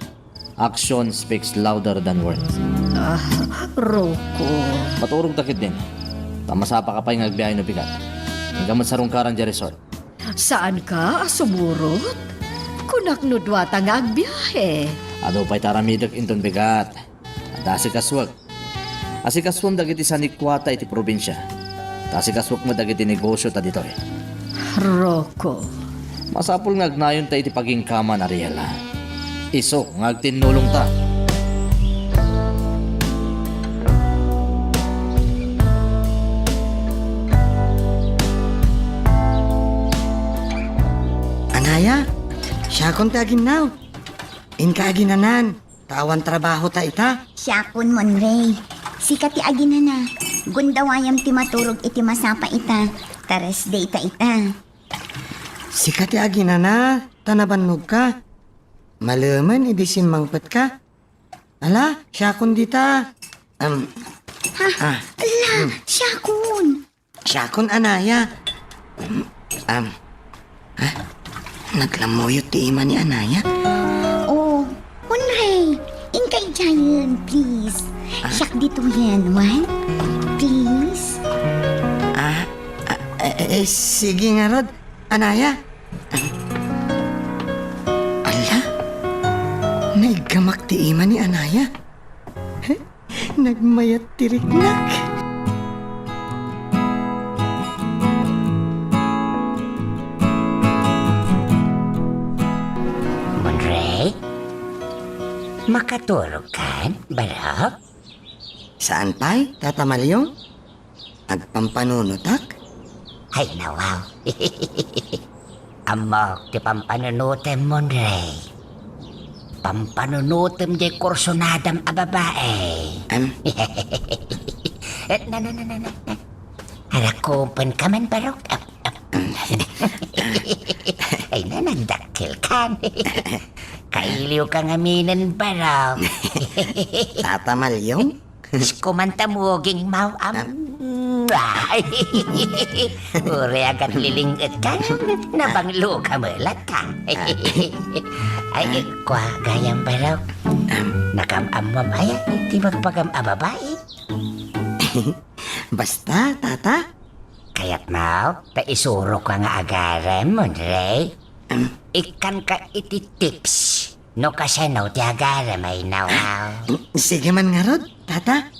"Action speaks louder than words." Ah, Rocco. Maturogta ketdin. Ta masapaka pay nga agbiahe no bigat. Inka met sarungkaran diay resort. Saanka a sumurot? Kunak no duata nga agbiahe. Adu pay ti aramidek inton bigat. Adda asikasuek. Asikasuem dagiti sanikuata iti probinsia. Ta asikasuek met dagiti negosio ta ditoy. Rocco. Masapul nga agnayonta iti pagingkaman, Ariela. Isu nga agtinnulongta. Anaya, siakon ti aginnaw. Inka aginanan, ta awan trabahota ita. Siakon, Monray. Sika ti aginana. Gundawayam ti maturog iti masapa ita. Ta rest day ta ita. Sika ti aginana, ta nabannogka. Malemen idi simmangpetka. Ala, siakon dita. Am, Ha? ah. Ala, Hmm. Siakon. Siakon, Anaya. Am, ha? Naglamuyot ti ima ni Anaya. Oh, Monray, inka idiayen, please. Ah? Siak ditoyen, wen? Please? Ah, ah, eh, eh, sige ngarud, Anaya. Ala, naiggamak ti ima ni Anaya. Nagmayat ti riknak. Monray, makaturogkan, Barok? Saan pay, Tata Malyong? Agpampanunotak? Ay, nawaw. Ammok ti pampanunotem, Monray. Pampanunotem diay kursunadam a babae. Am? Na, na, na, na, na. Rakupenka man, Barok. Ap, ap. Ay na, nagdakkelkan. Kailiwka ngaminen, Barok. Tata Malyong? Isko man ta muging maw-, am-, ay. Uray agatliling-etka, nabangloka met latta. Ay, kua gayam, Barok. Nakam-ammom aya ti bagbagam a babai? Basta, Tata. Kayatmo ta isuroka nga agarem, Monrey? Ikkanka iti tips no kasano ti agarem, ay nawaw. Sige man ngarud, Tata.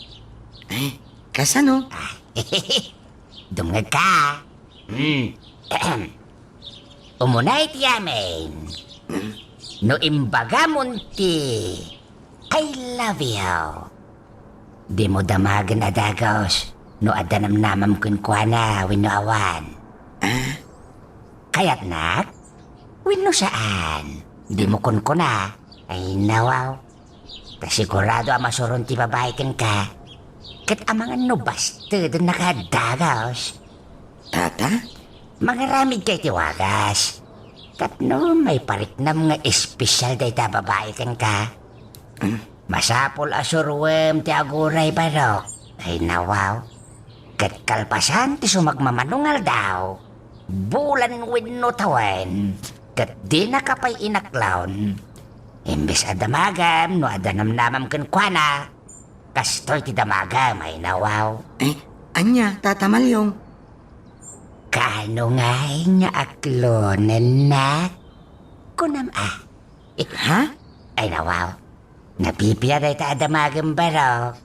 Ay, kasano? Dumngegka. Hmm. Umuna iti amin. No imbagamon ti "I love you," dimo damagen a dagus no adda namnamam kenkuana wenno awan. Ah? Kayatnak? Wenno saan? Dimo kunkuna. Ay, nawaw. Ta sigurado a masuron ti babai kenka. Ket amangan no bastedennaka a dagus. Tata? Mangaramidka iti wagas. Tapno maipariknam nga espesial dayta a babai kenka. Mm. Masapul a suruem ti aguray, Barok. Ay, nawaw. Ket kalpasan ti sumagmamano nga aldaw, bulan wenno tawen, ket dinaka pay inaklon. Imbes a damagem no adda namnamam kenkuana, kastoy ti damagem, ay nawaw. Eh, ania, Tata Malyong? Kaano ngay nga aklonennak? Kunam a. Ha? Ay, nawaw. Napipia dayta a damagem, Barok.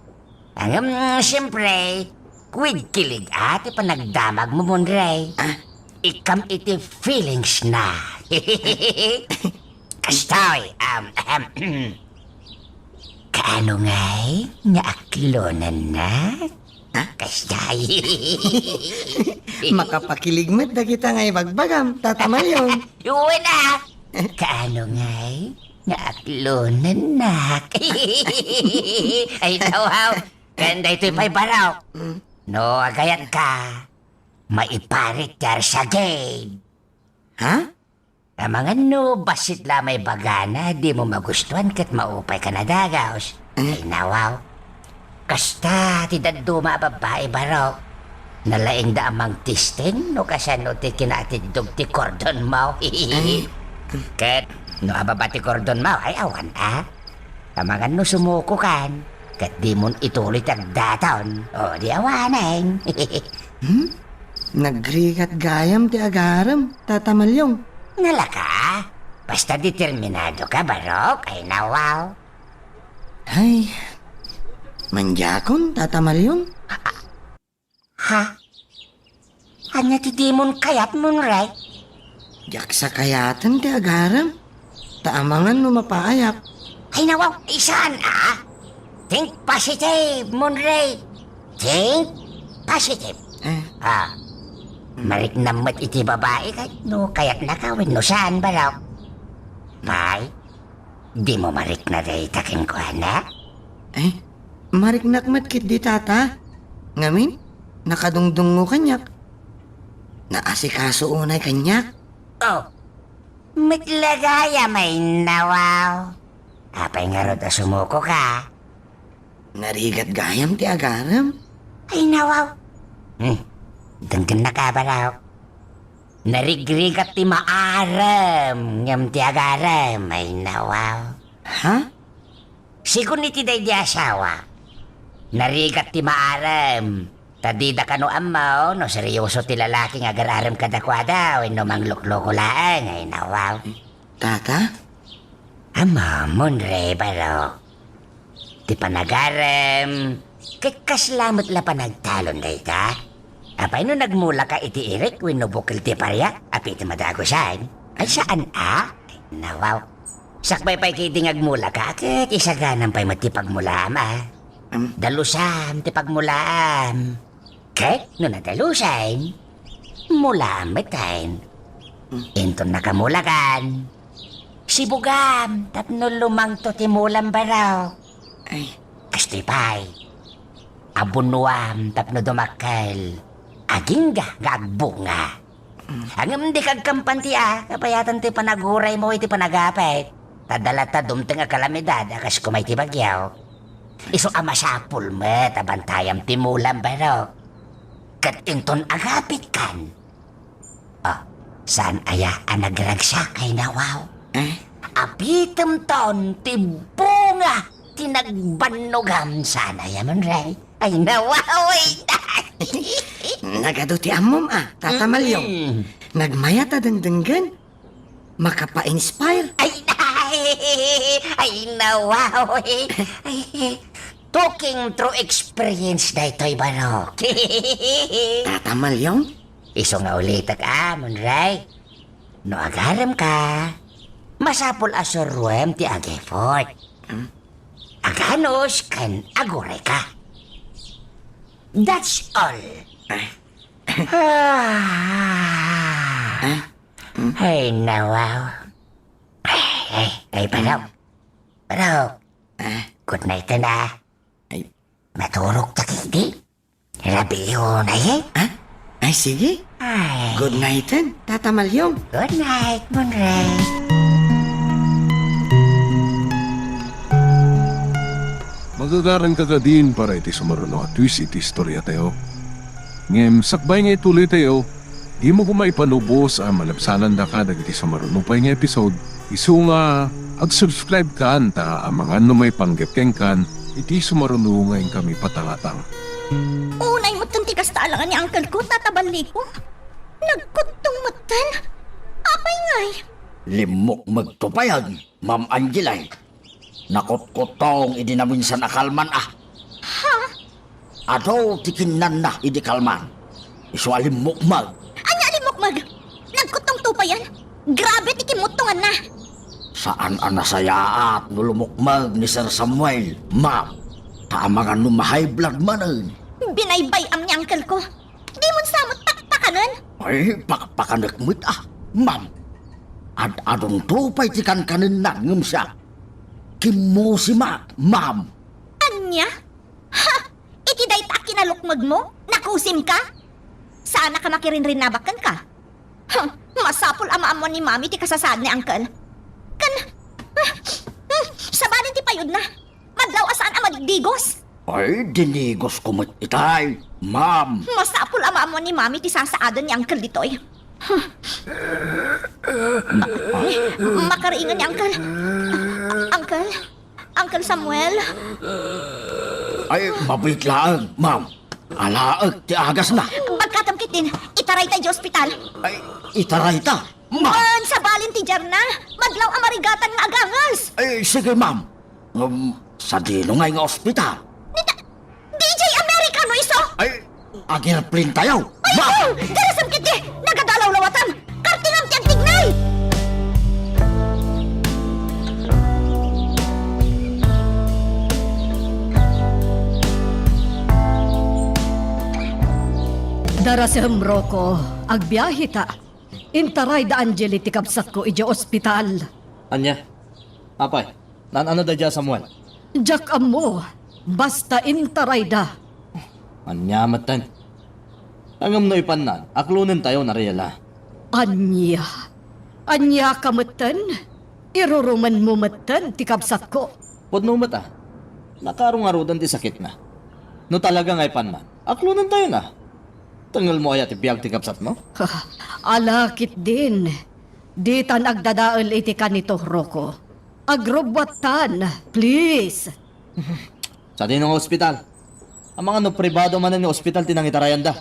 Ngem, siempre, kuid kilig a ti panagdamagmo, Monrey. Ah? Ikkam iti feelings na. Kastoy, um, ahem. Kaano ngay nga aklonennak? Ha? Kastoy. Makapakilig met dagita nga ibagbagam, Tata Malyong. Uy na! Kaano ngay nga aklonennak? Ay, nawaw. Ken daytoy pay, Barok. Mm. No agayatka, maiparit ti arsagid. Ha? Amangan no bassit la maibagana, dimo magustuan ket maupayka a dagus. Eh? Ay, nawaw. Kasta ti dadduma a babbai, Barok. Nalaingda a mangtesting no kasano ti kinaatiddog ti kordonmo. Eh? Ket no ababa ti kordonmo, ay awan a. Amangan no sumukokan, ket dimon ituloy ti agdaton. O, di awanen. Hmm? Nagrigat gayam ti agarem, Tata Malyong. Nalaka? Basta determinadoka, Barok, ay nawaw. Ay, mandiakon, Tata Malyong. Ha? Ania ti dimon kayat, Monrey? Diak sakayaten ti agarem. Ta amangan no mapaayak. Ay, nawaw, saan a? Think positive, Monrey. Think positive. Eh? Ah, mariknam met iti babai ket no kayatnaka wenno saan, Barok. Pay, dimo marikna dayta kenkuana? Eh, mariknak met ketdi, Tata. Ngamin, nakadungdungngo kaniak. Naasikaso unay kaniak. Oh, met la gayam, ay nawaw. Apay ngarud a sumukoka? Narigat gayam ti agarem. Ay nawaw. Hmm. Denggennaka, Barok. Narigrigat ti maarem ngem ti agarem, ay nawaw. Ha? Sigun iti daydi a asawa, narigat ti maarem. Ta dida kano ammo no serioso ti lalaki nga agar-arem kadakuada wenno manglukloko laeng, ay nawaw. Tata? Ammom, Monrey, Barok. Ti panagarem, ket kasla met la panagtalon dayta. Apay no nagmulaka iti irik wenno bukel ti paria, apay ti madagusan? Ay, saan a? Nawaw. Sakbay pay ketdi nga agmulaka, ket isaganam pay met ti pagmulaam a. Am. Dalusam ti pagmulaam. Ket no nadalusen, mulaam metten. Mm. Inton nakamulakan, sibugam tapno lumangto ti mulam, Barok. Ay. Kastoy pay, abunuam tapno dumakkel. agingga nga agbunga. Ngem dika agkampanti a, kabayatan ti panaguraymo iti panagapit. Ta adda latta dumteng a kalamidad a kas koma iti bagyo. Isu a masapul met a bantayam ti mulam, Barok. Ket inton agapitkan, oh, saan aya a nagragsak, ay nawaw? Eh? Apitemton ti bunga ti nagbannogam, saan aya, Monray? Ay nawaw, ay. Nagadu ti ammom a, Tata Malyong. Mm. Nagmayat a dengdenggen. Makapa-inspire. Ay, ay, ay, nawaw, ay. Ay, talking through experience daytoy, Barok. Tata Malyong? Isu nga ulitek a, Monray. No agarem ka, masapul a suroem ti ag-effort. Hmm? Aganus ken aguray ka. That's all. Eh? Ah. Eh? Hmm? Ay, nawaw. Ay, ay, Barok. Barok. Eh? Good night na. Ay. Maturog ta kidi. Rabiyo na, eh. Ah? Ay, sige. Ay. Good night, eh, Tata Malyong. Good night, Monray. Magagaran ka kadin para iti sumaruno a twist iti istorya tayo. Ngem sakbay nga ituloy tayo, dimo koma ipanubos a malabsanandaka dagiti sumaruno pay nga episode. Isu nga ag-subscribe kan ta amangan no maipanggep kenkan iti sumaruno nga inkami patangatang. Unay metten ti kasta alangan ni uncle ko, Tata Balliko. Nagkuttong metten. Apay ngay? Limmukmegto payen, Ma'am Angela. Nakutkuttong idi naminsan a kalman a. Ha? Adu ti kinnanna idi kalman. Isu a limmukmeg. Ania a limmukmeg? Nagkuttongto payen? Grabe ti kimmuttonganna. Saan a nasayaat no lumukmeg ni Sir Samuel, ma'am. Ta amangan no ma-high blood manen. Binaybay-am ni uncle ko. Dimon sa met pakpakanen? Ay, pakpakanek met a, ma'am. Ad-adunto pay ti kankanenna ngem siak, kimmusimak, ma'am. Ania? Ha! Iti dayta a kinalukmegmo, nakusimka? Saannak a makirinrinabak kenka? Huh, masapul a maammuan ni Mami ti kasasaad ni Uncle. Ken, ah, hmm, sabali ti payudna. Madlaw a saan a madigdigos. Ay, dinigosko met itay, ma'am. Masapul a maammuan ni Mami ti sasaaden ni Uncle ditoy. Huh. Ay, makariingen ni Uncle. Uncle? Uncle Samuel? Ay, mabiit laeng, ma'am. Alaek ti agasna. Bagkatem ketdin, itarayta idiay ospital. Ay, itarayta, ma'am. Wen, sabali ti diarna. Madlaw a marigatan nga aganges. Ay, sige, ma'am. Ngem, sadino ngay nga ospital? Dita, D J America no isu? Ay, ag-airplane tayo. Ay, ma'am! Darasem ketdi! Nagadu a lawlawatam! Kartingam ti agtignay! Darasem, Rocco, agbiaheta. Intarayda Angeli ti kabsatko idiay ospital. Ania? Apay, naan-ano daydiay a Samuel? Diak ammo, basta intarayda. Ania metten? Ngem no ipannan, aklonentayon, Ariela. Ania? Aniaka metten? Irurumenmo metten ti kabsatko. Pudno met a. Nakarungaroden ti sakitna. No talaga nga ipannan, aklonentayona. Tengelmo aya ti biag ti kabsatmo? Ala ketdin. Ditan agdadael iti kanito, Rocco. Agrubbuattan, please. Sadino nga ospital? Amangan no pribado manen nga ospital ti nangitarayanda.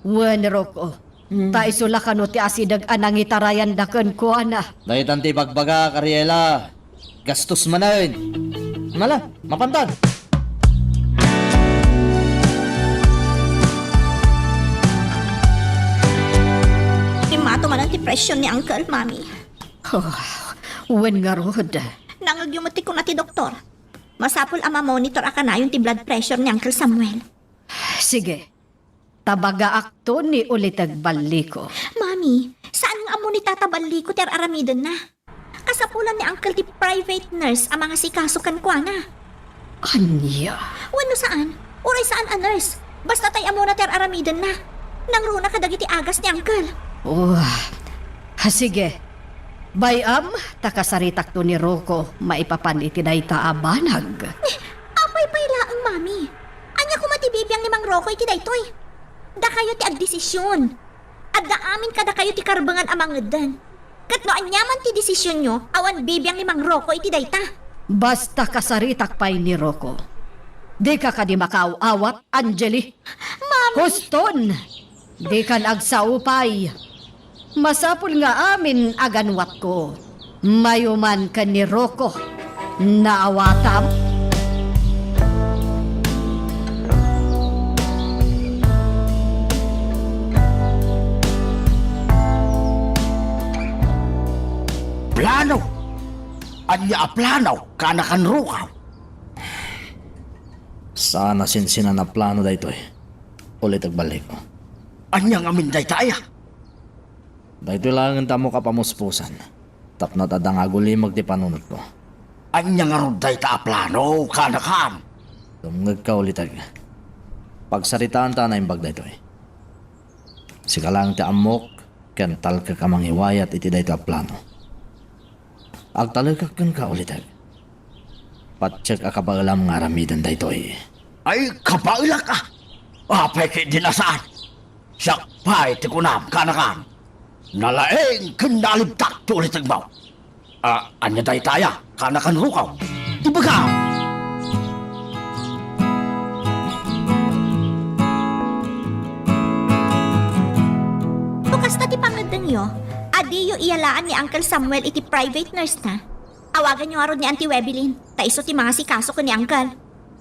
Wen, Rocco. Hmm. Ta isu la kano ti asideg a nangitarayanda kenkuana. Daytan ti ibagbagak, Ariela. Gastos manen. Nala, mapantan. Immato manen ti presyo ni Uncle, Mami. Oh, wen ngarud. Nangngegyo met ti kuna ti doktor. Masapul a ma-monitor a kanayon ti blood pressure ni Uncle Samuel. Sige. Tabagaakto ni Uliteg Balliko. Mami, saan nga ammo ni Tata Balliko ti ar-aramidenna? Kasapulan ni Uncle ti private nurse a mangasikaso kenkuana. Ania? Wenno saan? Uray saan a nurse. Basta tay ammona ti ar-aramidenna. Nangruna kadagiti agas ni Uncle. Oh, sige. Bay-am, ta kasaritakto ni Rocco maipapan iti dayta a banag. Eh, apay pay laeng, Mami? Ania koma ti bibiang ni Mang Rocco iti daytoy? Dakayo ti agdesisyon. Adda amin kadakayo ti karbengan a mangeddan. Ket no ania man ti desisyonyo, awan bibiang ni Mang Rocco iti dayta. Basta kasaritak pay ni Rocco. Dika kadi makaaw-awat, Angeli. Mami! Huston! Dikan agsao pay. Masapul nga amin a ganwatko. Mayuman ken ni Rocco. Naawatam? Plano? Ania a plano, kanakan Rocco? Saan a sinsinan a plano daytoy. Ulit agballiko. Ania ngamin dayta aya? Daytoy laengen ti ammok a pamuspusan. Tapno adda nga agulimag ti panunotko. Ania ngarud dayta a plano, kanakan? Dumngegka, Uliteg. Pagsaritaanta a naimbag daytoy. Sika laeng ti ammok ken talkek a mangiwayat iti daytoy a plano. Agtalekak kenka, Uliteg. Patiek a kabaelam nga aramiden daytoy. Ay, kabaelak a! Apay ketdin a saan? Siak pay ti kunam, kanakan. Nalaing ken naalibtak ti Ulitegmo. A, ania dayta aya, kanakan Rocco? Ibagam! No kasta ti pangeddengyo, adiyo iyalaan ni Uncle Samuel iti private nurse-na. Awaganyo ngarud ni Auntie Webelin, ta isu ti mangasikaso ken ni Uncle.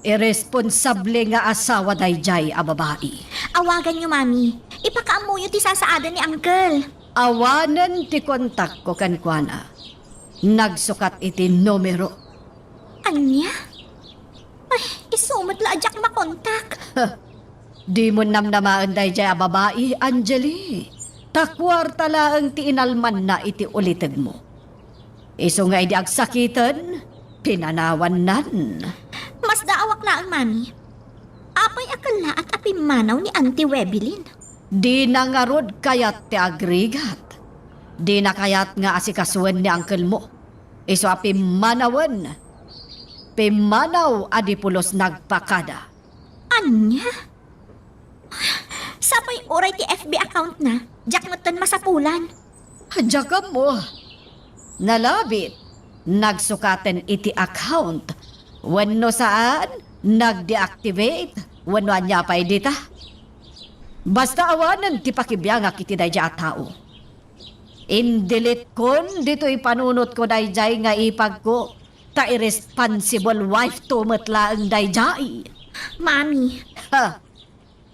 Irresponsable nga asawa daydiay a babai. Awaganyo, Mami. Ipakaammoyo ti sasaadan ni Uncle. Awanen ti kontakko kenkuana. Nagsukat iti numero. Ania? Ay, isu met la a diak makontak. Huh. Dimon namnamaen daydiay a babai, Angeli. Ta kuarta laeng ti inalmanna iti ulitegmo. Isu nga idi agsakiten, pinanawannan. Masdaawak laeng, Mami. Apay a kellaat a pimmanaw ni Auntie Webelin? Dina ngarud kayat ti agrigat. Dina kayat nga asikasuen ni angkelmo. Isu a pimmanawen. Pimmanaw a di pulos nagpakada. Ania? Sapay uray ti F B account-na, diak metten masapulan. Diak ammo. Nalabit, nagsukaten iti account. Wenno saan, nag-deactivate, wenno ania pay dita. Basta awanen ti pakibiangak iti daydiay a tao. Indeletekon ditoy panunotko daydiay nga ipagko, ta irresponsible wife to met laeng daydiay. Mami. Ha?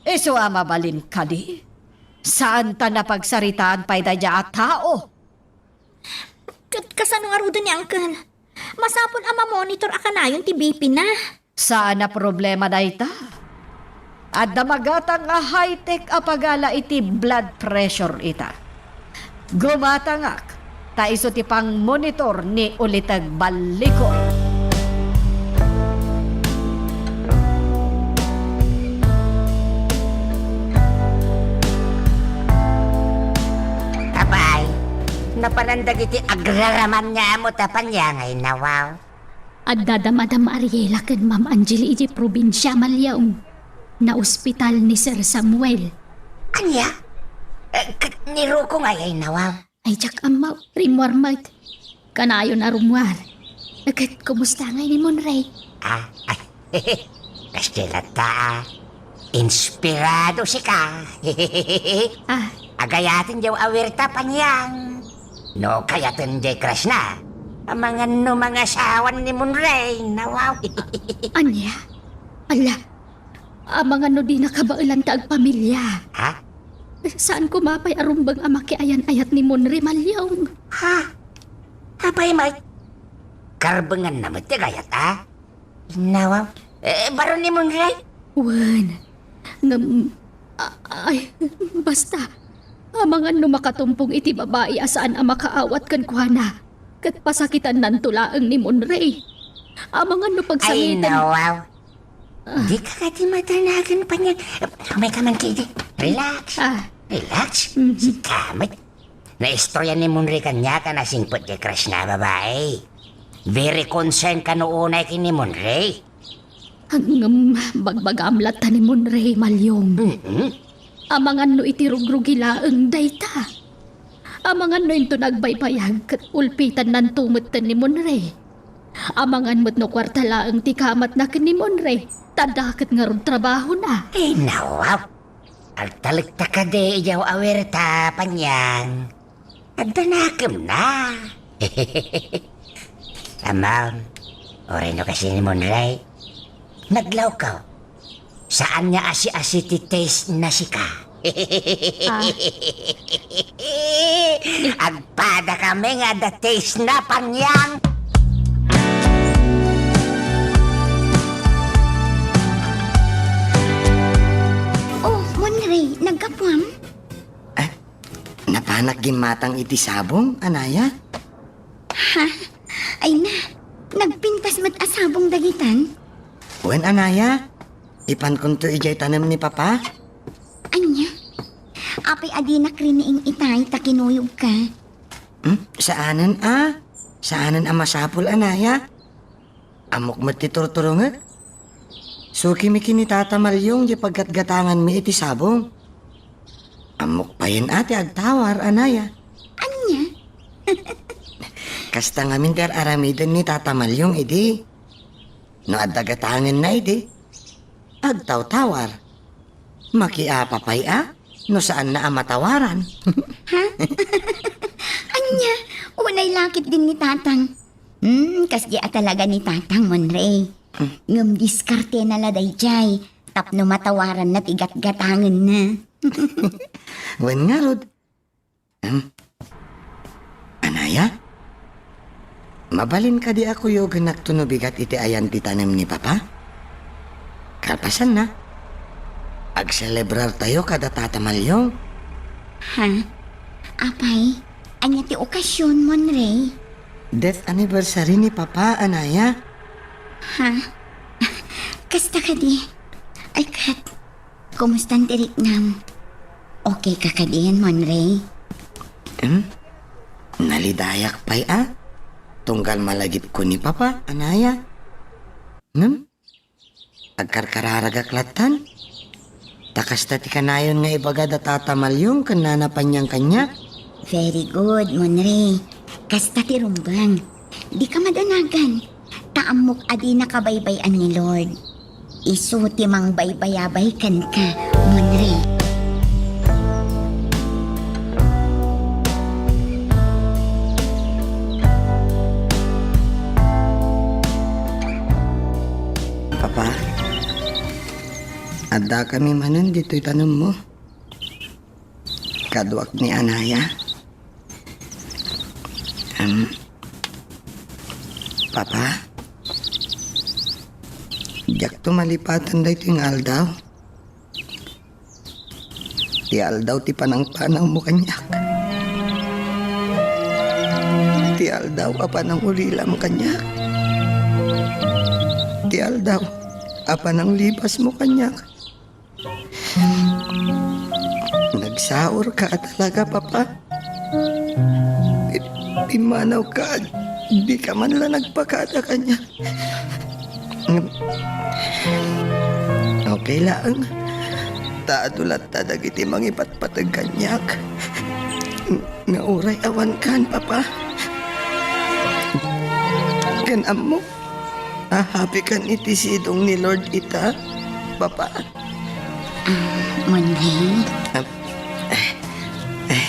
Isu a mabalin kadi? Saanta napagsaritaan pay daydiay a tao? Ket kasano ngaruden ni Uncle? Masapul a mamonitor a kanayon ti B P-na. Saan a problema dayta. Adda magatang a high-tech a pagala iti blood pressure ita. Gumatangak, ta isu ti pangmonitor ni Uliteg Balliko. Apay, napanan dagiti agraraman nga ammo ta paniangay na, wow. Adda da Madam Ariela ken Ma'am Angeli idiay probinsia, Maliong. Naospital ni Sir Samuel. Ania? Eh, ket ni Rocco ngay ay nawaw? Ay, diak ammo. Rimmuar met. Kanayon a rummuar. Ket kumusta ngay ni Monray? Ah, ay. Kasta latta, ah. Inspirado sika. Ah. Agayaten diay awirta, Panyang. No kayaten diay crush-na, amangan no mangasawan ni Monray, nawaw. Ania? Ala, amangan no dina kabaelan ta agpamilia. Ha? Saan koma pay a rumbeng a makiayan-ayat ni Monray, Maliong. Ha? Apay met? Karbenganna met ti agayat, a? Nawaw. Eh, baro ni Monray? Wen. Ngem, a-, ay, basta. Amangan no makatumpong iti babai a saan a makaawat kenkuana. Ket pasakitannanto laeng ni Monray. Amangan no pagsangiten. Ay, nawaw. Ah. Dika kadi madanagan, Panyang. Umay ka man kadi. Relax. Ah. Relax. Mhm. Sika met. Naistorya ni Monray kaniak a nasingpet ti crush na a babai. Very concerned kano unay ken ni Monray. Ngem bagbagam latta ni Monray, Malyong. Mm-mm. Amangan no iti rugrugi laeng dayta. Amangan no inton agbaybayag ket ulpitannanto metten ni Monray. Amangan met no kuarta laeng ti kamatna ken ni Monray, ta dakket ngarud trabahona. Ay, nawaw. Agtalekta kadi idiay aw-awirta, Panyang. Adda nakemna. Ammom, uray no kasino ni Monray, naglawko. Saanna a asi-asi ti taste na sika. Ah. Agpada kami nga adda taste na, Panyang. Oh, Monray, naggapuam? Ah, napanak gimmatang iti sabong, anaya? Ha? Ay na, nagpintas met a sabong dagitan? Wen, anaya, ipankonto idiay tanem ni Papa. Ania? Apay a dinak riniing itay ta kinuyogka? Hmm? Saanen a? Saanen a masapul, anaya? Ammok met ti turturongek. Sukimi ken ni Tata Malyong ti paggatgatanganmi iti sabong. Ammok payen a ti agtawar, anaya. Ania? Kasta ngamin ti ar-aramiden ni Tata Malyong idi. No adda gatangenna idi, agtawtawar. Makiapa pay a no saanna a matawaran. Ha? Ania? Unay lakip din ni Tatang. Hmm, kasdi a talaga ni Tatang, Monray. Hmm. Ngem diskartena la daydiay tapno matawaranna ti gatgatangenna. Wen ngarud. Hmm? Anaya? Mabalin kadi a kuyogennak no bigat iti ayan ti tanem ni Papa? Kalpasanna, agselebrartayo kada Tata Malyong. Ha? Apay, ania ti okasion, Monray? Death anniversary ni Papa, anaya. Ha? Kasta kadi? Ay, ket, kumustan ti riknam? Okay ka kadin, Monray? Hmm? Nalidayak pay a. Tunggal malagipko ni Papa, anaya. Ngem, agkarkararagak lattan. Ta kasta ti kanayon nga ibaga da Tata Malyong ken Nana Panyang kaniak. Very good, Monray. Kasta ti rumbeng. Dika madanagan. Ta ammok a dinaka baybay-an ni Lord. Isu ti mangbaybayabay kenka, Monray. Papa, addakami manen ditoy tanemmo. Kaduak ni anaya. Em, Papa, diakto malipatan daytoy nga aldaw. Ti aldaw ti panangpanawmo kaniak. Ti aldaw a panangulilam kaniak. Ti aldaw a pananglibasmo kaniak. Nagsaurka a talaga, Papa. Pi-, pimmanawka, dika man la nagpakada kaniak. Okay laeng. Ta adu latta dagiti mangipatpateg kaniak. Nga uray awankan, Papa. Ken ammo, ahapikan iti sidong ni Lord ita, Papa. Ah, Monday? Ah, eh, eh,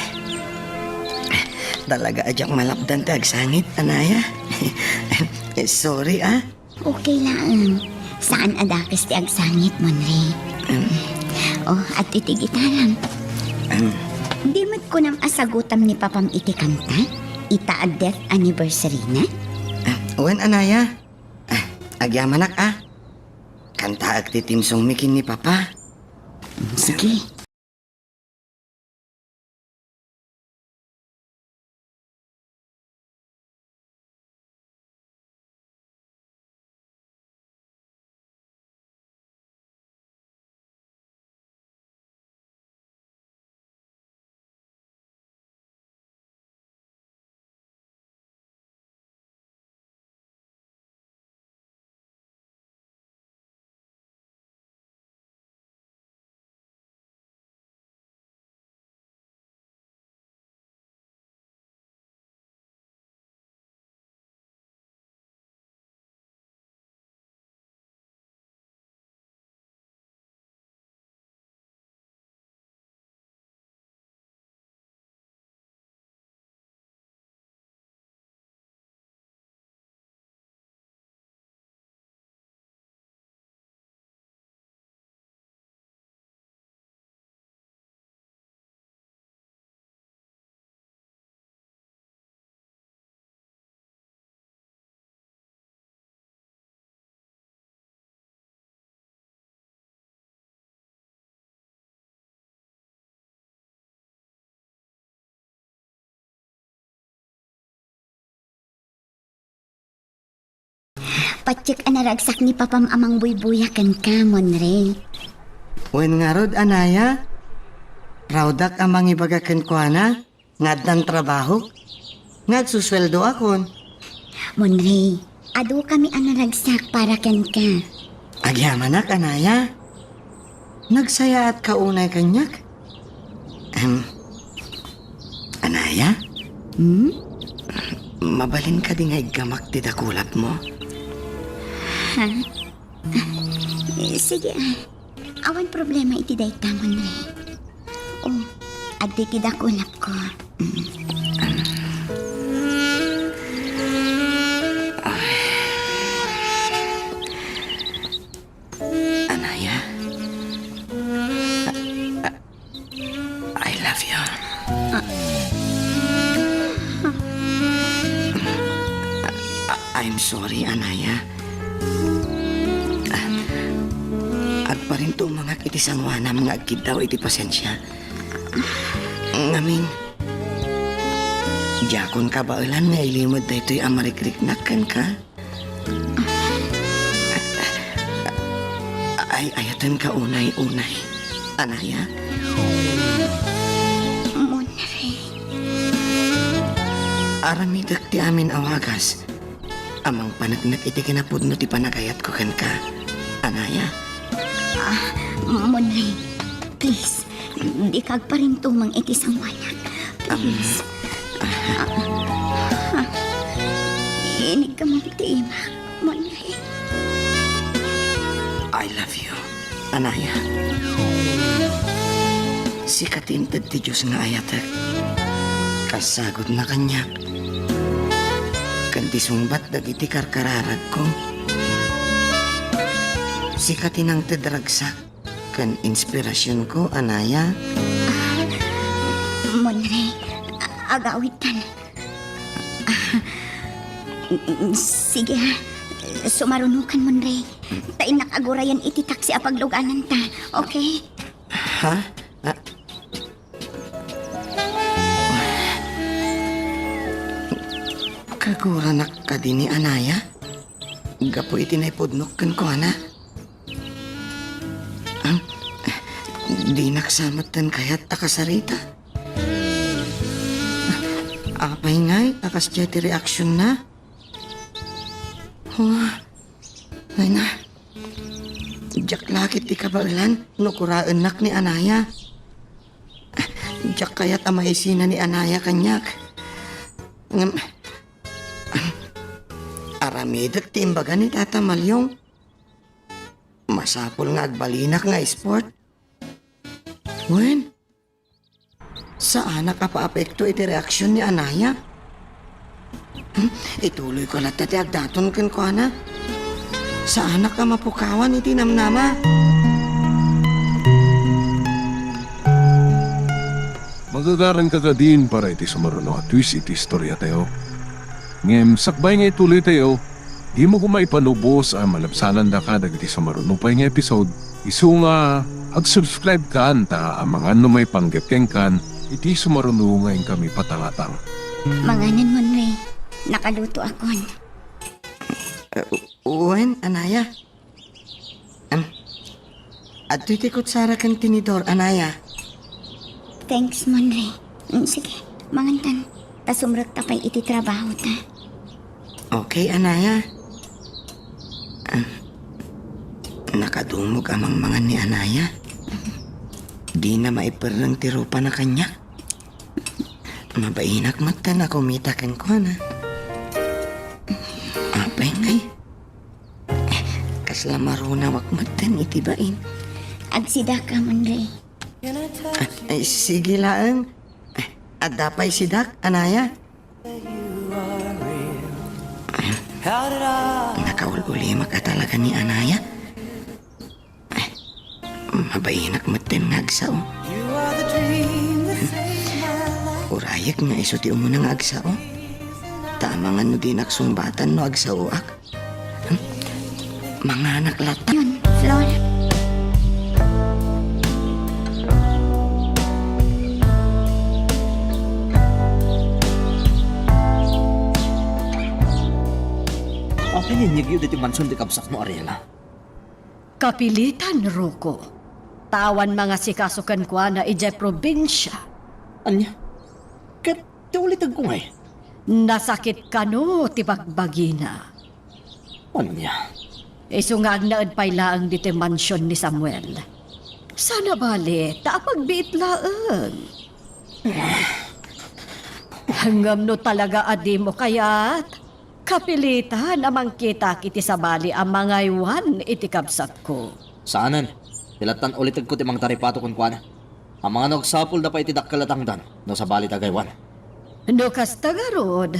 talaga a diak malapdan ti agsangit, anaya. Eh, sorry, ah. Okay laeng. Saan a dakes ti agsangit, Monday? Mm. Oh, adtoy ti gitaram. Mm. Di met kunam a sagutam ni Papam iti kanta? Ita a death anniversary na? Ah, wen, anaya. Ah, agyamanak, ah. Kantaek ti theme songmi ken ni Papa. Sige. Patiek a naragsak ni Papam a mangbuybuya kenka, Monre. Wen ngarud, Anaya? Raodak a mangibaga kenkuana nga addan trabahok, nga agsusueldoakon. Monre, adu kami a naragsak para kenka. Agyamanak, Anaya. Nagsayaatka unay kaniak? Em, Anaya? Hmm? Mabalin kadi nga iggamak ti dakulapmo? Ha? Eh, sige, ah. Awan problema iti dayta, Monre. Oh, adda ti dakulapko. Mm. Anaya? I love you. Ah. Ah, I'm sorry, Anaya. Ah, agparintumangak iti sangoanam nga agkiddaw iti pasensia. Ngamin, diakon kabaelan nga ilimed daytoy a marikriknak kenka. Ay-ayatenka unay-unay, Anaya. Monre. Aramidek ti amin a wagas a mangpaneknek iti kinapudno ti panagayatko kenka, Anaya. Ah, Monre, please, dika agparintumeng iti sangoanak. Please. Ah, ah, ah. Inigkamam ti imak, Monre. I love you, Anaya. Sika ti inted ti Dios nga ayatek. Kasagutna kaniak. Ken ti sungbat dagiti karkararagko. Sika ti nangted ragsak ken inspirasionko, Anaya. Ah, Monre, a-, agawitan. Ah, sige, ha. Sumarunokan, Monre. Ta innak agurayan iti taksi a paglugananta, okay? Ha? Ah. Kaguranak kadi ni Anaya? Gapu iti naipudnok kenkuana? Ah, dinak sa metten kayat a kasarita. Apay ngay a kasdiay ti reaksionna? Wah, ay na. Diak la ket ti kabaelan no kuraennak ni Anaya. Diak kayat a maisina ni Anaya kaniak. Ngem, aramidek ti imbaga ni Tata Maliong. Masapul nga agbalinak nga sport. Wen, saanak a paapekto iti reaksion ni Anaya. Hmm, ituloyko latta ti agdaton kenkuana. Saanak a mapukawan iti namnama. Magagaranka kadin para iti sumaruno a twist iti istoriatayo. Ngem sakbay nga ituloytayo, dimo koma ipanubos a malabsanandaka dagiti sumaruno pay nga episode, isu nga ag-subscribe kan ta amangan no maipanggep kenkan iti sumaruno nga inkami patangatang. Manganen, Monre. Nakalutoakon. Uh, wen, Anaya. Em, adtoy ti kutsara ken tinidor, Anaya. Thanks, Monre. Mm, sige, mangantan. Ta sumrekta pay iti trabahota. Okay, Anaya. Ah, nakadumog a mangmangan ni Anaya. Dina maiperreng ti rupana kaniak. Mabainak metten a kumita kenkuana. Apay ngay? Kasla marunawak metten iti bain. Agsidaka, Monre. Ah, ay, sige laeng. Ah, adda pay sidak, Anaya. Nakaul-ulimak a talaga ni Anaya. Mabainak metten nga agsao. Urayek nga isu ti umuna nga agsao. Ta amangan no dinak sungbatan no agsaoak. Manganak latta. Yun, Flor. O, Ania inyegyo ditoy mansion ti kabsatmo, Ariela? Kapilitan, Rocco. Ta awan mangasikaso kenkuana idiay probinsia. Ania? Ket ti ulitegko ngay? Nasakit kano ti bagbagina. Ania? Isu nga agnaed pay laeng ditoy mansion ni Samuel. Sana bale, ta apagbiit laeng. Ngem no talaga a dimo kayat, kapilitan a mangkitak iti sabali a mangaywan iti kabsatko. Saanen. Ti lattan ulitegko ti mangtaripato kenkuana. Amangan no agsapulda pay iti dakkel a tangdan no sabali ti agaywan. No kasta ngarud,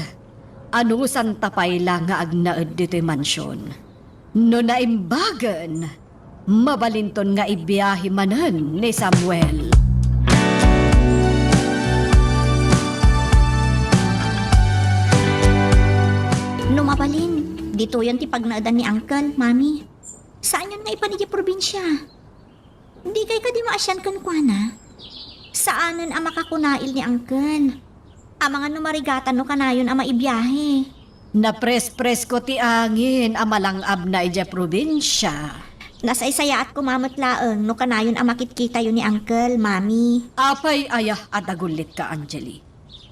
anusanta pay la nga agnaed ditoy mansion. No naimbagen, mabalinton nga ibiahe manen ni Samuel. No mabalin, ditoyen ti pagnaedan ni Uncle, Mami. Saanyon nga ipan idiay probinsia? Dikay kadi maasian kenkuana? Saanen a makakunail ni Uncle. Amangan no marigatan no kanayon a maibiahe. Napres-presko ti angin a malang-abna idiay probinsia. Nasaysayaat koma met laeng no kanayon a makitkitayo ni Uncle, Mami. Apay aya a dagullitka, Angeli?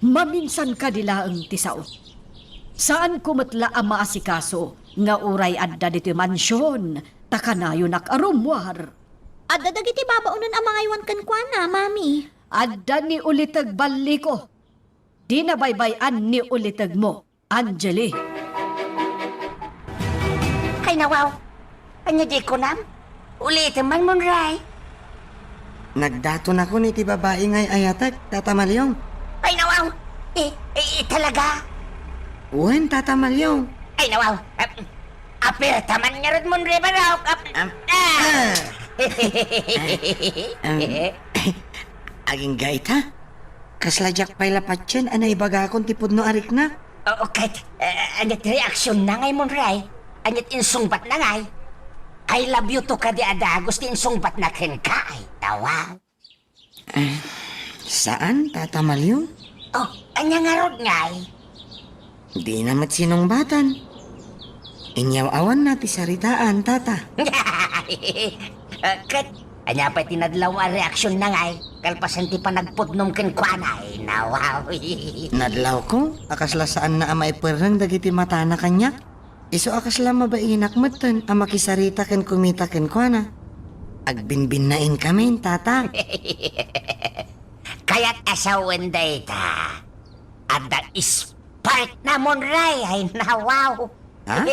Maminsan kadi laeng ti sao. Saanko met la a maasikaso nga uray adda ditoy mansion ta kanayonak a rummuar. Adda dagiti babaonen a mangaywan kenkuana, Mami. Adda ni uliteg balliko. Dina baybay-an ni ulitegmo, Angeli. Ay, nawaw. Ania di kunam? Ulitem man, Monray. Nagdatonakon iti babai nga ay-ayatek, Tata Maliong. Ay, nawaw. Eh, eh, talaga? Wen, Tata Maliong. Ay, nawaw. Ap-, apirta man ngarud, Monray, barok. Ap-, Am-, ah. Ah. Am-, agingga ita? Kasla diak pay la patien a naibagakon ti pudno a riknak. Oo, ket, eh, ania ti reaksionna ngay, Monray? Ania ti insungbatna ngay? "I love you too" kadi a dagus ti insungbatna kenka, ay, nawaw. Eh, saan, Tata Maliong? Oh, ania ngarud ngay? Dina met sinungbatan. Inyaw-awanna ti saritaan, Tata. Eh, ket, ania pay ti nadlaw a reaksionna ngay, kalpasan ti panagpudnom kenkuana, ay, nawaw. Nadlawko a kasla saanna a maiperreng dagiti matana kaniak. Isu a kasla mabainak metten a makisarita ken kumita kenkuana. Agbinbinnainkamin, Tata. Kayat a sawen dayta. Adda sparkna, Monray, ay, nawaw. Ha?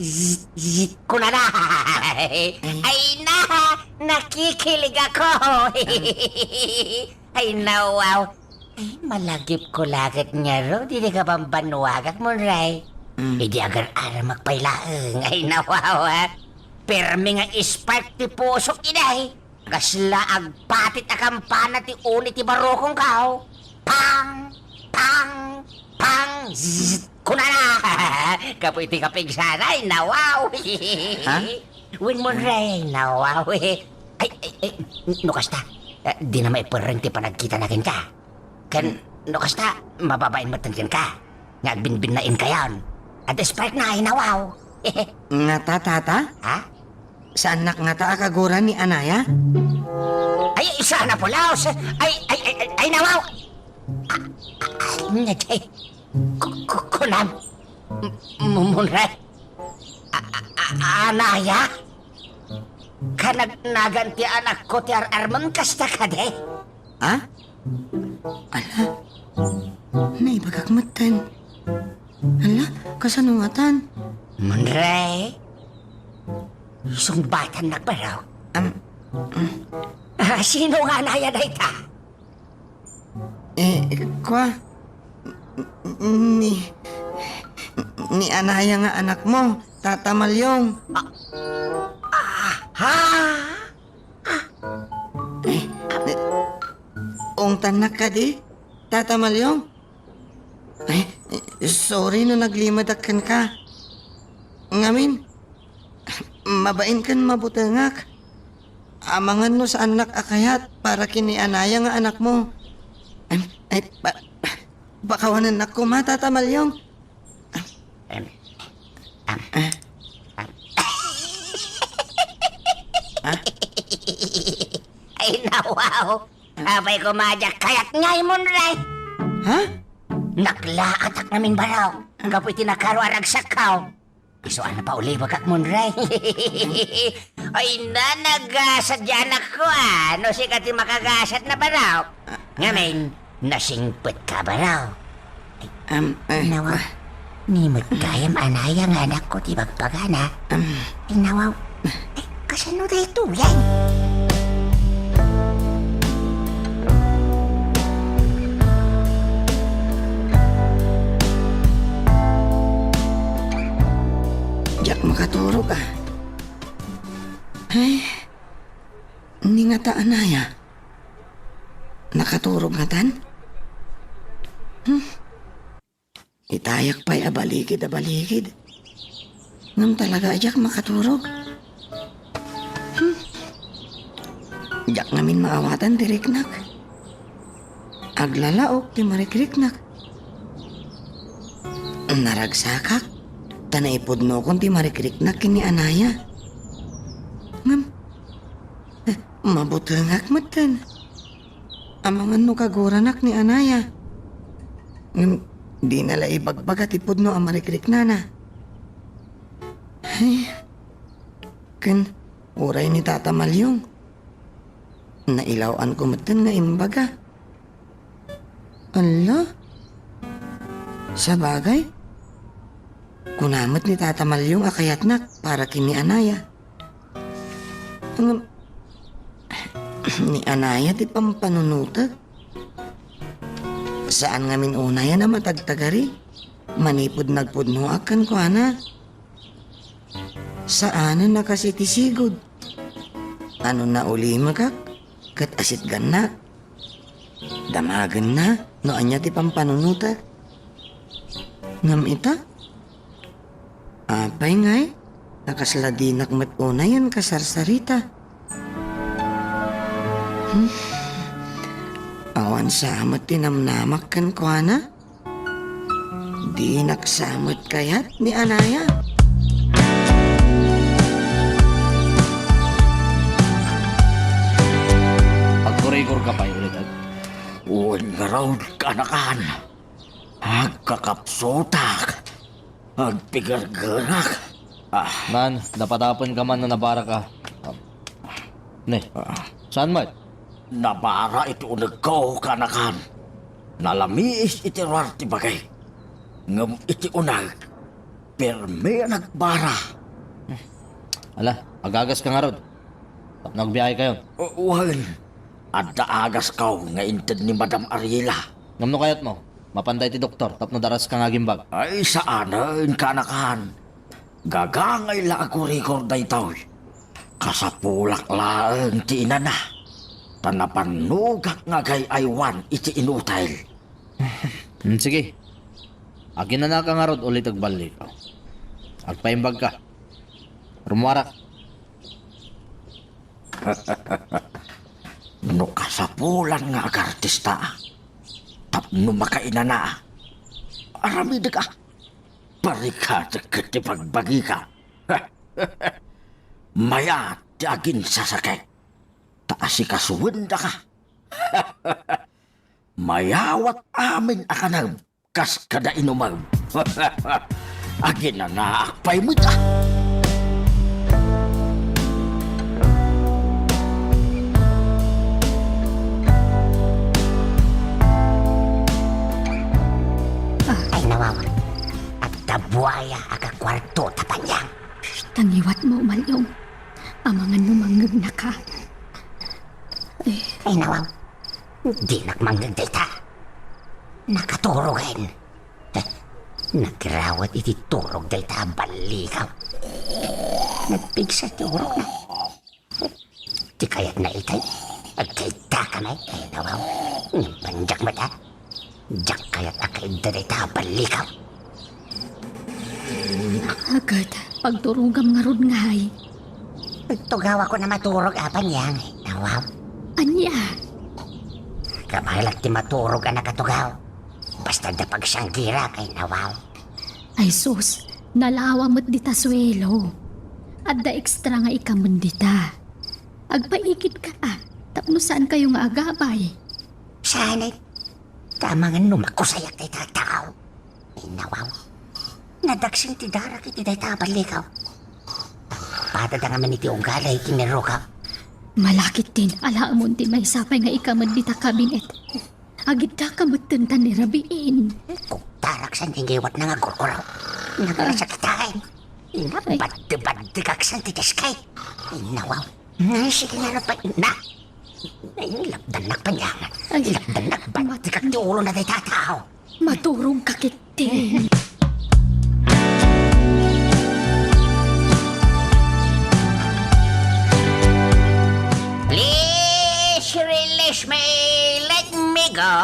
Zzz, zzz, kunana. Ay na, nakikilig ako. Ay, nawaw. Ay, malagipko la ket ngarud idi kabambannuagak, Monray. Mm. Idi agar-aramak pay laeng. Ay, nawaw, a. Permi nga spark ti pusok, inay. Kasla agpatit a kampana ti uni ti barukongko. Pang! Pang! Pang! Zzz! Kunana! Kapu iti kapigsana, ay, nawaw! Ha? Wen, Monray, nawaw! Ay, ay, ay, no kasta, eh, dina maiperreng ti panagkitana kenka. Ken, hmm, no kasta, mababain metten kenka. Nga agbinbinnainkayon. Adda sparkna, ay, nawaw. Ngata, Tata? Ha? Saannak ngata a kagura ni Anaya? Ay, saan a pulaos? Ay, ay, ay, ay, ay, nawaw! A-, a-, ania diay? Ku-, ku-, kunam? M-, m-, Monray? A-, a-, a-, Anaya? Kanagnagan ti anakko ti ar-armem kasta kadi? Ha? Ala, naibagak metten. Ala, kasano ngatan? Monray, sungbatannak barok. Am, mm. Ah, sino nga Anaya dayta? Eh, kua, ni, ni Anaya nga anakmo, Tata Malyong. Ah, ah, ha? Eh, eh, ungtannak kadi, Tata Malyong? Eh, eh, sorry no naglimedak kenka. Ngamin, mabain ken mabutengak. Amangan no saannak a kayat para ken ni Anaya nga anakmo. Em, eh, pa-, pakawanennak koma, Tata Malyong. Em, Ay, nawaw. Apay koma diak kayat ngay, Monray? Ha? Naglaatak ngamin baraw gapu iti nakaro a ragsakkaw. Isu a napaulibekak, Monray. Ay, nanagasat di anakko, a. No sika ti makagasat na baraw. Ngamin, nasingpetka baraw. Am, eh, Nawa, ah. Ni met gayam anaya nga anakko ti bagbagana. Am. Ay, nawaw. Ay, kasano daytoyen? Diak makaturog, a. Ay, ni ngata anaya? Nakaturog ngatan? Hmm. Itayak pay a balikid a balikid. Ngem talaga a diak makaturog. Hmm. Diak ngamin maawatan ti riknak. Aglalaok ti marikriknak. Naragsakak, ta naipudnokon ti marikriknak ken ni anaya. Ngem, eh, mabutengak metten. Amangan no kaguranak ni anaya. Ngem dina la ibagbaga ti pudno a marikriknana. Ay, ken uray ni Tata Malyong. Nailaw-anko metten nga imbaga. Alla? Sabagay, kuna met ni Tata Malyong a kayatnak para ken ni anaya. Ngem, ni anaya ti pampanunotek. Saan ngamin unayan a matagtagari manipud nagpudnoak kenkuana. Saanen a kas iti sigud. Ano, naulimekak ket asitgannak. Damagenna no ania ti pampanunotek. Ngem ita? Apay ngay a kasla dinak met unayen kasarsarita? Hmm? Awan sa met ti namnamak kenkuana? Dinak sa met kayat ni anaya. Agkurigor ka pay ulit, ag-, Wen ngarud, kaanakan. Agkakapsutak. Agpigergerak. Ah. Man, napadapen ka man no nabara ka. Ah. Ne. Ah. Saan met? Nabara iti unegko, kaanakan. Nalamiis iti ruar ti bagik. Ngem iti uneg, pirmi a nagbara. Ala, agagas ka ngarud. Tapno agbiahe kayon. O, wen. Adda agasko nga inted ni Madam Ariela. Ngem no kayatmo, mapanta iti doktor tapno daraska nga agimbag. Ay, saanen, kaanakan. Gagangay la a kurikor daytoy. Kasapulak laeng ti inana, ta napannogak nga agay-aywan iti inutil. Hmm, sige. Aginanaka ngarud ulit agballikaw. Agpaimbagka. Rummuarak. No kasapulan nga agartistaak, tapno makainanaak, aramidek a, barikadek ket ti bagbagika. Mayat ti aginsasakek, ta asikasuendaka. Mayawat amin a kanem kas kada inumem. Aginanaak pay met a. Ay, nawaw. Adda buaya a kakuarto ta paniang. Tangiwatmo, Malyong. Amangan no mangngegnaka. Eh. Ay, nawaw. Dinak mangngeg dayta. Nakaturogen. Eh, nagirawat iti turog dayta a ballikaw. Nagpigsa ti urokna. Ti kayatna itay, agkaiddakami, ay, nawaw. Ngem bandiak met a. Diak kayat a kaidda dayta a ballikaw. Ket pagturogam ngarud ngay. Tugawakon a maturog a paniang, ay, nawaw. Ania? Kabaelak ti maturog a nakatugaw. Basta adda pagsanggirak, ay, nawaw. Ay, sus, Nalawa met dita suelo. Adda extra nga ikamed dita. Agpaikidka, a, tapno saankayo nga agabay. Saan? Amangan no makusayak dayta a tao. Innawaw. Nadagsing ti darak iti dayta a ballikaw. Padada ngamin iti ugali ken ni Rukaw. Malakit din, alaemon ti maysa pay nga ikamed dita kabinet. Agiddaka metten ta ni rabiin. Kung darak saan ti ngiwatna nga agkurkuraw. Naglasakitaen. Ina, ay, badde-baddegak saan ti diskay. Innawaw. Ay, sige nga na pa, ina. Ay, lapdannak paniangan. Ay. Lapdannak, baddegak ti ulo na dayta a tao. Maturog ka ketdi. Please release me. Let me go.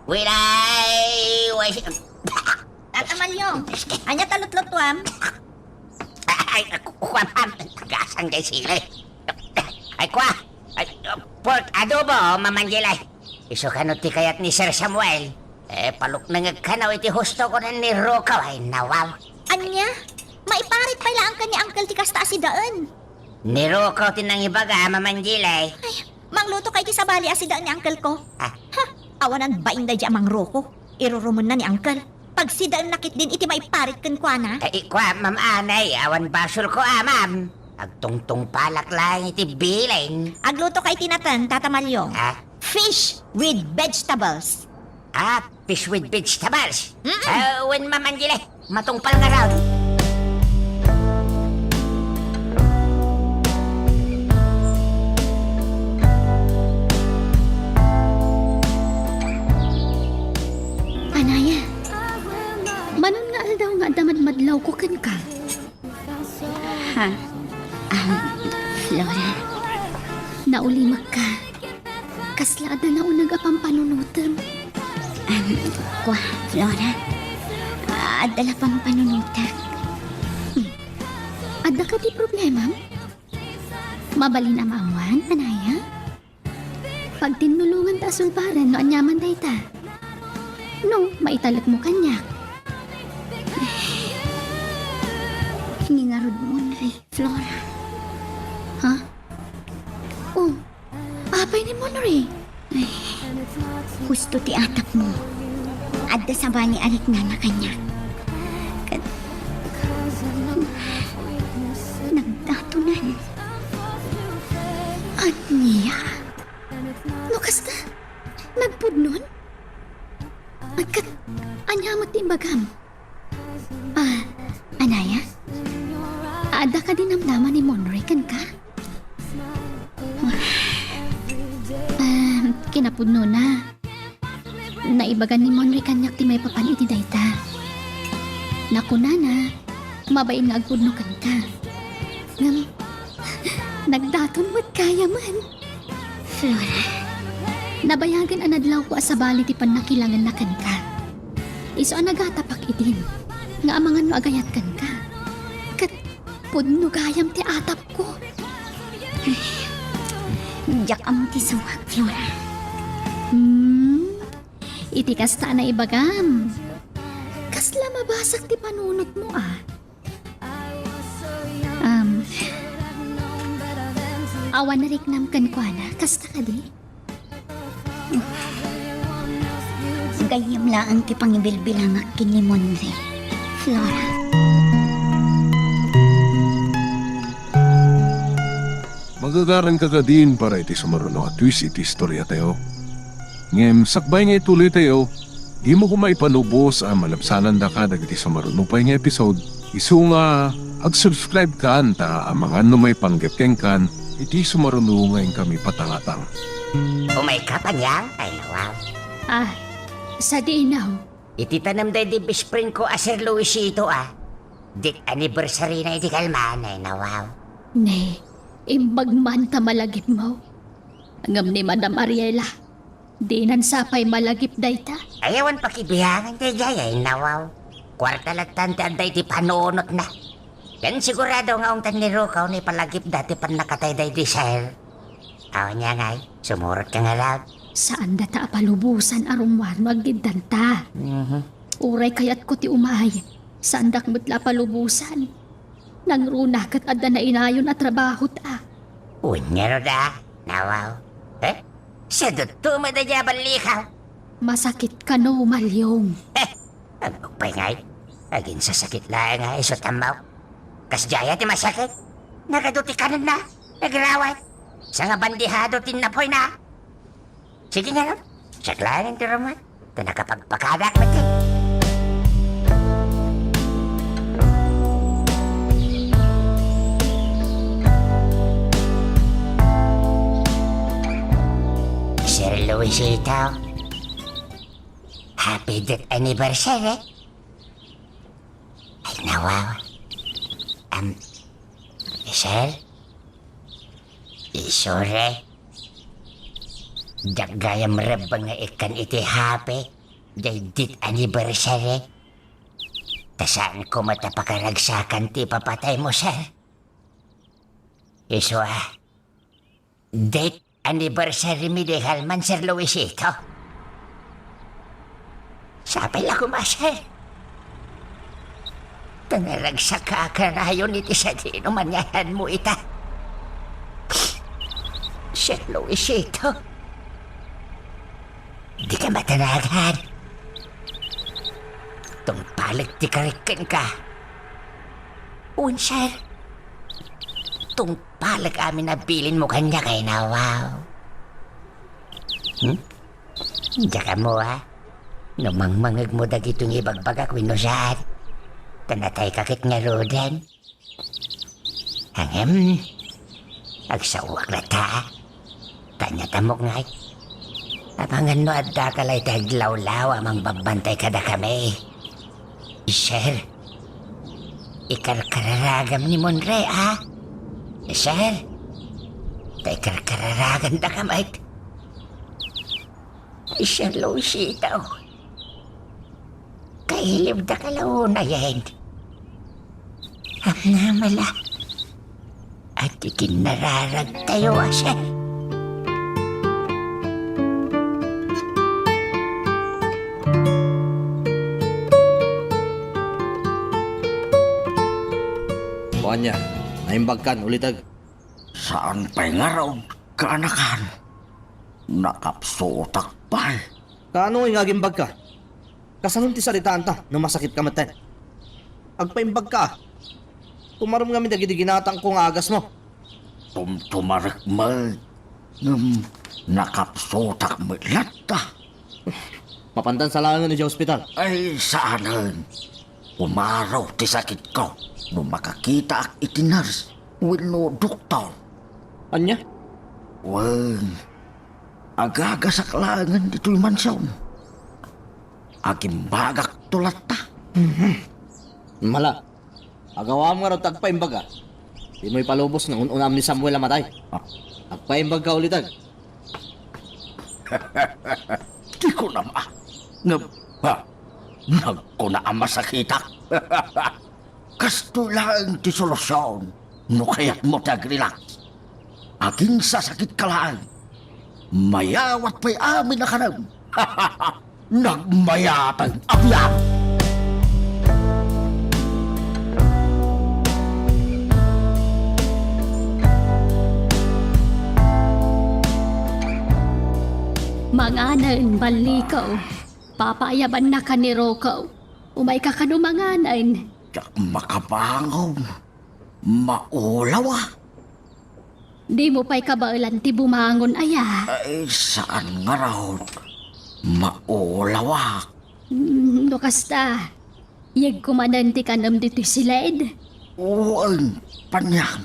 Will I was Tata Malyong, ania ta lutlutuam? Ay, ku-, kua, ma'am. Gasang jay sili. Ay, kua. Ay, pork adobo, Ma'am Angelay. Isu kano ti kayat ni Sir Samuel. Eh, paluknengek kano iti husto ko ken ni Rukaw, ay, nawaw. Ania? Maiparit pay laeng ken ni Uncle ti kasta a sidaen. Ni Rukaw ti nangibaga, Ma'am Angelay. Ay, mangluto kay ti sabali a sidaen ni Uncle ko. Ah. Ha? Awanan bain daydi a mangruko. Irurumenna ni Uncle. Pagsidaenna ketdin iti maiparit kenkuana. Ay, kua, Ma'am Anay, awan basolko a, ma'am. Agtungtungpalak laeng iti bilin. Agluto kay ti naten, Tata Malyong. Ah? Fish with vegetables. Ah, fish with vegetables? Mm-mm. Ah, wen, Ma'am Angelay, matungpal ngarud. Anaya, manon nga aldaw nga adda madmadlawko kenka? Ha? Ah, Flora. Naulimekka. Kasla adda nauneg a pampanunotem? Ah, kua, Flora. Adda la pampanunotek. Hmm. Adda kadi problemam? Mabalin a maammoan, Anaya? Pagtinnulonganta a sulbaren no aniaman dayta. No, maitalekmo kaniak. Ni ngarud, Monri, Flora. Ha? Oh, apay ni Monri? Ay, husto ti atapmo. Adda sabali a riknana kaniak. Ket nagdatonan. Ania? No kasta, nagpudnon? Ket ania met ti imbagam? Ah, Anaya? Adda kadi namnama ni Monroy kenka? Ah, kinapudnona. Naibagan ni Monroy kaniak ti maipapan iti dayta. Nakunana, mabain nga agpudno kenka. Ngem, nagdaton met gayamen. Flora. Nabayagen a nadlawko a sabali ti pannakilangenna kenka. Isu a nagatapak idin, nga amangan no agayat kenka. Ket pudno gayam ti atapko. Diak ammo ti suak, Flora. Hmm, iti kasta a naibagam. Kasla mabasak ti panunotmo, a? Um, awan nariknam kenkuana, kasta kadi? Gayyem laeng ti pangibilbilangak ken ni Monre, Flora. Magagaranka kadin para iti sumaruno a twist iti istoriatayo. Ngem sakbay nga ituloytayo, dimo koma ipalubos a malabsanandaka dagiti sumaruno pay nga episode. Isu nga, ag-subscribe kan ta amangan no maipanggep kenkan iti sumaruno nga inkami patangatang. Umayka, Panyang? Ay, nawaw. Ah, sadino? Iti tanem daydi best friend ko a Sir Luisito, a. Death anniversary na idi kalman, ay, nawaw. Ne, imbag man ta malagipmo. Ngem ni Madam Ariela, dinan sa pay malagip dayta. Ay, awan pakibiangan daydiay, ay, nawaw. Kuarta lattan ti adda iti panunotna. Ken sigurado nga ungtan ni Rukaw no ipalagipda ti pannakatay daydi Sir. Awan niya ngay, sumurot ka nga lang. Saandata a palubosan a rummuar no aggiddanta. Mhm. Uray kayatko ti umay, Saandak met la a palubosan. Nangruna ket adda nainayon a trabahota. Wen ngarud a, nawaw. Eh? Sadutto met daydiay a ballikaw. Masakit kano, Malyong? Eh, ammok pay ngay. Aginsasakit laeng nga isu ti ammok. Kasdiay a ti masakit. Nagadu ti kanenna. Nagrawat. Sangabandihado ti napuyna. Sige ngarud, siak laeng ti rummuar. Ta nakapagpakadak met. Sir Luisito, happy death anniversary. Ay, nawaw. Am, sir? Isu re. Diak gayam rebbeng nga ikkan iti happy, jay death anniversary. Ta saanko met a pakaragsakan ti ipapataymo, sir. Isu a, death anniversary mi di kalman, Sir Luisito. Sapay la koma, sir. Ta naragsak a kanayon iti sadino maniaranmo ita. Sir Luisito. Dika matanagan. Tungpalek ti karik kenka. Wen, sir. Tungpalek amin a bilinmo kaniak, ay nawaw. Hmm? Diak ammo a no mangmangegmo dagitoy nga ibagbagak wenno saan. Ta natayka ket ngaruden. Ngem, agsaoak latta. Ta ania ti ammok ngay? Amangan no addaka la iti aglawlaw a mangbabbantay kadakami. Sir, ikarkararagam ni Monre, a? Sir, ta ikarkararagandaka met. Sir Luisito. Kailibdaka la unayen. Amnama la. Iti kinnararagtayo a sir. Ania, naimbagkan, uliteg? Saan pay ngarud, kaanakan. Nakapsutak pay. Kaano nga agimbagka? Kasanon ti saritaanta no masakitka metten? Agpaimbagka. Tumarom ngamin dagidi ginatangko nga agasmo. Tumtumarek met. Ngem, nakapsutak met latta. Mapantan sa laengen idiay ospital. Ay, saanen. Umaro ti sakitko no makakitaak iti nurse wenno doktor. Ania? Wen, agagasak laengen ditoy mansion. Agimbagakto latta. Mhm. Mala, agawam ngarud ta agpaimbaga. Dimo ipalubos nga un-unam ni Samuel a matay. Ah. Agpaimbagka uliteg. Di kunam a. Ngem, ha? Nagkuna a masakitak. Kastoy laeng ti solusion no kayatmo ti agrelax. Aginsasakitka laeng. Mayawat pay amin a kanem. Nagmayateng a biag! Manganen, ballikaw. Papaayabannaka ni Rocco. Umayka kano manganen. Diak makabangon. Maulawak. Dimo pay kabaelan ti bumangon aya? Ay, saan ngarud. Maulawak. Mm, no kasta, yegko manen ti kanem ditoy siled? Wen, paniag.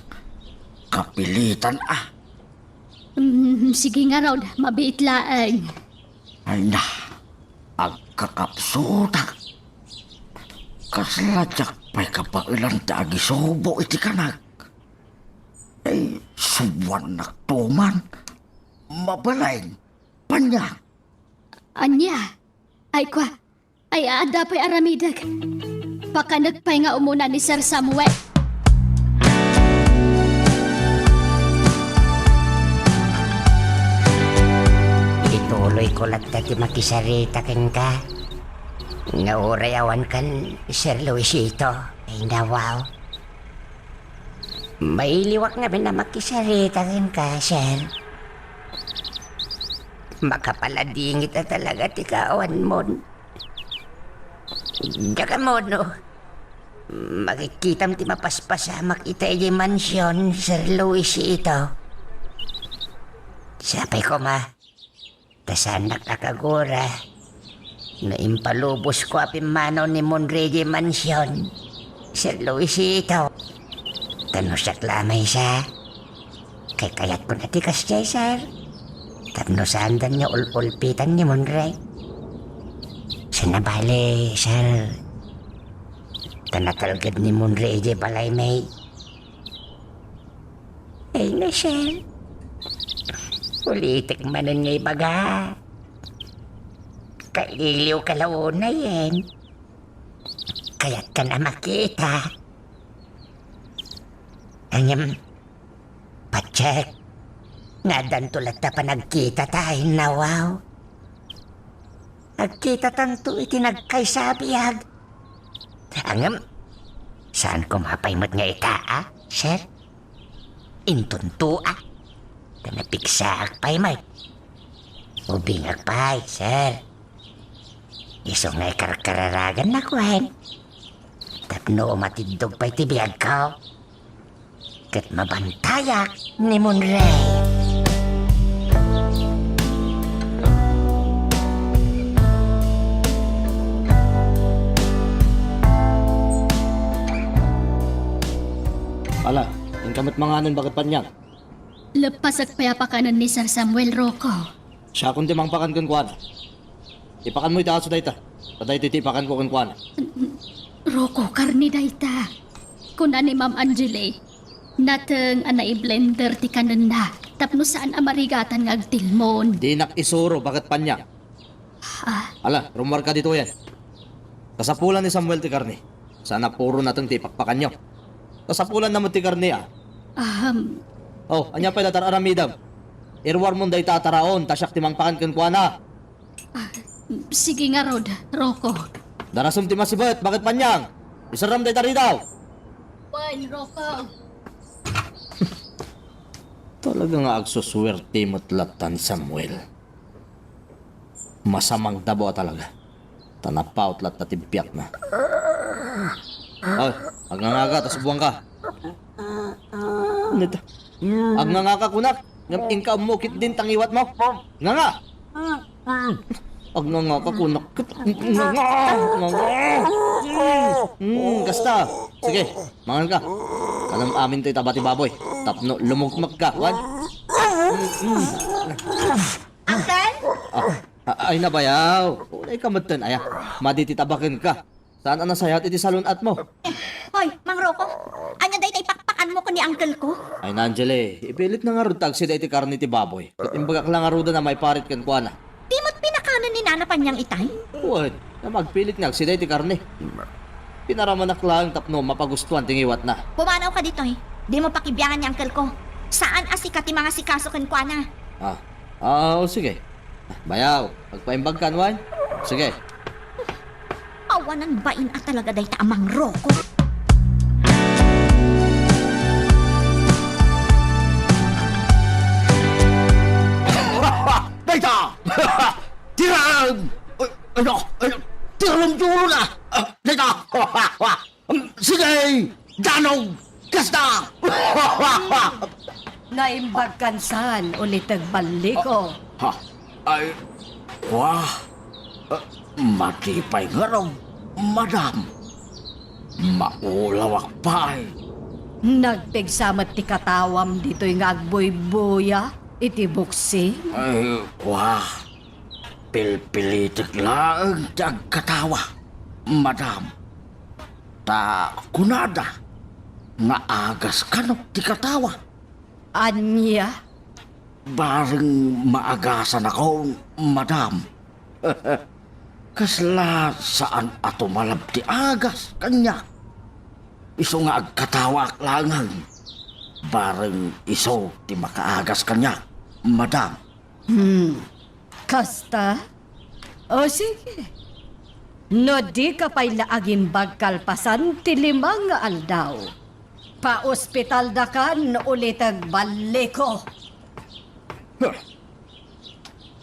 Kapilitan a. Mm, sige ngarud, mabiit laeng. Ay na, agkakapsutak. Kasla diak pay kabaelan ti agisubo iti kanek. Ay, subuannakto man. Mabalin, paniag. Ania? Ay, kua. Ay, adda pay aramidek. Pakanek pay nga umuna ni Sir Samuel. Ituloyko latta ti makisarita kenka. Nga uray awan kan Sir Luisito, ay nawaw. Mailiwak ngamin a makisarita kenka, sir. Makapaladingit a talaga ti kaawanmon. Diak ammo no makikkitam ti mapaspasamak ita idiay mansion, Sir Luisito. Sapay koma, ta saannak a kagura no impalubosko a pimmanaw ni Monre idiay mansion, Sir Luisito. Ta no siak la a maysa, kaykayatkon a ti kasdiay, sir. Tapno saandan nga ul-ulpitan ni Monre. Saan a bale, sir. Ta natalged ni Monre idiay balaymi. Ay na, sir. Ulitek manen nga ibaga. Kailiwka la unayen. Kayatkan a makita. Ngem, patiek, nga addanto latta panagkitata, ay nawaw. Agkitatanto iti nagkaysa a biag. Ngem, saan koma pay met nga ita, a, sir? Intonto, a. Ta napiksaak pay met. Ubingak pay, sir. Isu nga ikarkararagannak wen. Tapno umatiddog pay ti biagko. Ket mabantayak ni Monre. Ala, inka met manganen, Baket Paniang. Leppasek pay a pakanen ni Sir Samuel, Rocco. Siakon ti mangpakan kenkuana. Ipakanmo iti aso dayta. Ta daytoy ti ipakanko kenkuana. Rocco, karne dayta. Kuna ni Ma'am Angeli, nateng a naiblender ti kanenna tapno saan a marigatan nga agtilmon. Dinak isuro, Baket Paniang. Ah. Ala, rummuarka ditoyen. Kasapulan ni Samuel ti karne. Saan a puro nateng ti ipakpakanyo. Kasapulanna met ti karne, a. Ahem. Oh, ania pay la ti ar-aramidem? Iruarmon dayta a taraon, ta siak ti mangpakan kenkuana. Ah, sige ngarud, Rocco. Darasem ti masibet, Baket Paniang. Iserrem dayta ridaw. Wen, Rocco. Talaga nga agsusuerte met latta ni Samuel. Masamangdabo a talaga. Ta napaut latta ti biakna. Ay, agngangaka, ta subuanka. Neta. Agngangaka kunak. Ngem inka ummo ketdin ta ngiwatmo. Nganga! Agngangaka kunak. Nganga! Nganga! Mm, kasta. Sige, mangan ka. Kanam amin toy taba ti baboy. Tapno lumukmekka, wen? Mm, mm. Uncle? Ah, a-, ay, nabayaw. Unay ka metten, aya. Madi ti tabakenka. Saan a nasayat iti salun-atmo? Hoy, Mang Rocco, ania dayta ipakpakanmo ken ni uncle ko? Ay, Angeli, ipilitna ngarud ta agsida iti karne ti baboy. Ket imbagak la ngaruden a maiparit kenkuana. Di met pinakanen ni Nana Paniang itay? Wen, ngem agpilit nga agsida iti karne. Pinaramanak laeng tapno mapagustuan ti ngiwatna. Pumanawka ditoy. Dimo pakibiangan ni uncle ko. Saan a sika ti mangasikaso kenkuana. Ah, ah, o sige. Bayaw, agpaimbagkan, wen? Sige. Awanan bain a talaga dayta a Mang Rocco. Dayta! Tirem! Ay, ano? Ay, tirem duro na! Ah, dayta! Um, sige! Danog! Kasta! Naimbag kansan, ulit agballiko. Ha? Ay, wa. Ah, madi pay ngarud, madam. Maulawak pay. Nagpigsa met ti katawam ditoy nga agbuybuya iti boxing? Ay, wa. Pilpilitek laeng ti agkatawa, madam. Ta kunada nga agas kano ti katawa. Ania? Bareng maagasanakon, madam. Kasla saan a tumalab ti agas kaniak. Isu nga agkatawaak laengen. Bareng isu ti makaagas kaniak, madam. Hmm. Kasta? O, sige. No dika pay la agimbag kalpasan ti lima nga aldaw, paospitaldakan, uliteg balliko. Huh.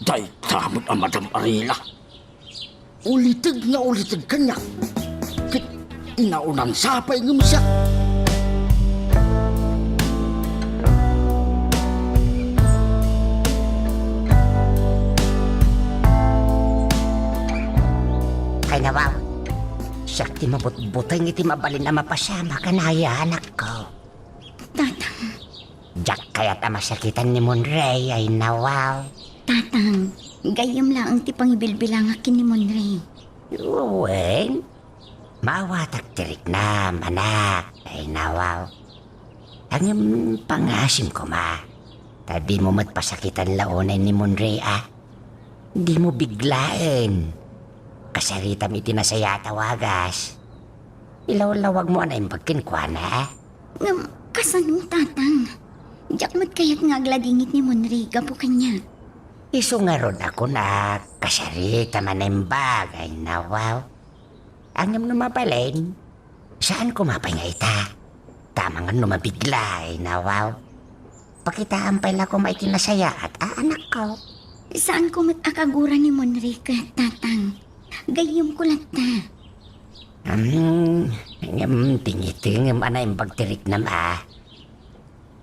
Dayta met a Madam Arila. Uliteg nga uliteg kaniak. Ket inaunansa pay ngem siak. Ay, nawaw. Siak ti mabutbuteng iti mabalin a mapasamak, anaya, anakko. Tatang. Diak kayat a masakitan ni Monrey, ay nawaw. Tatang, gayyem laeng ti pangibilbilangak ken ni Monrey. Wen, maawatak ti riknam, anak, ay nawaw. Ngem pangasim koma, ta dimo met pasakitan la unay ni Monrey a. Dimo biglaen. Kasaritam iti nasayaat a wagas. Ilawlawagmo a naimbag kenkuana. Ngem kasano, Tatang? Diak met kayat nga agladingit ni Monrey gapu kaniak. Isu ngarud a kunak, kasaritam a naimbag, ay nawaw. Ngem no mabalin, saan koma pay nga ita. Ta amangan no mabigla, ay nawaw. Pakitaam pay la koma iti nasayaat a anakko. Saanko met a kagura ni Monrey ket, Tatang. Gayyemko latta. Hmm, ngem tingitengem a naimbag ti riknam a.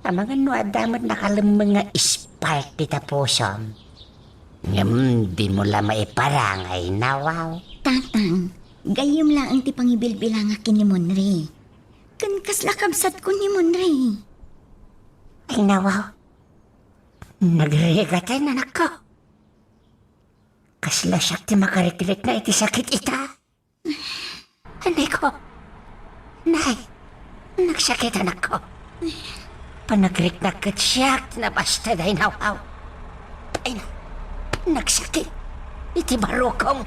Amangan no adda met nakalemmeng nga spark ti tapusom. Ngem dimo la maiparang, ay nawaw. Tatang, gayyem laeng ti pangibilbilangak ken ni Monrey. Ken kasla kabsatko ni Monrey. Ay nawaw. Nagrigaten, anakko. Kasla siak ti makarikrikna iti sakit ita. Aneko. Nay, nagsakit, anakko. Panagriknak ket siak ti nabasted, ay nawaw. Ay na, nagsakit iti barukong.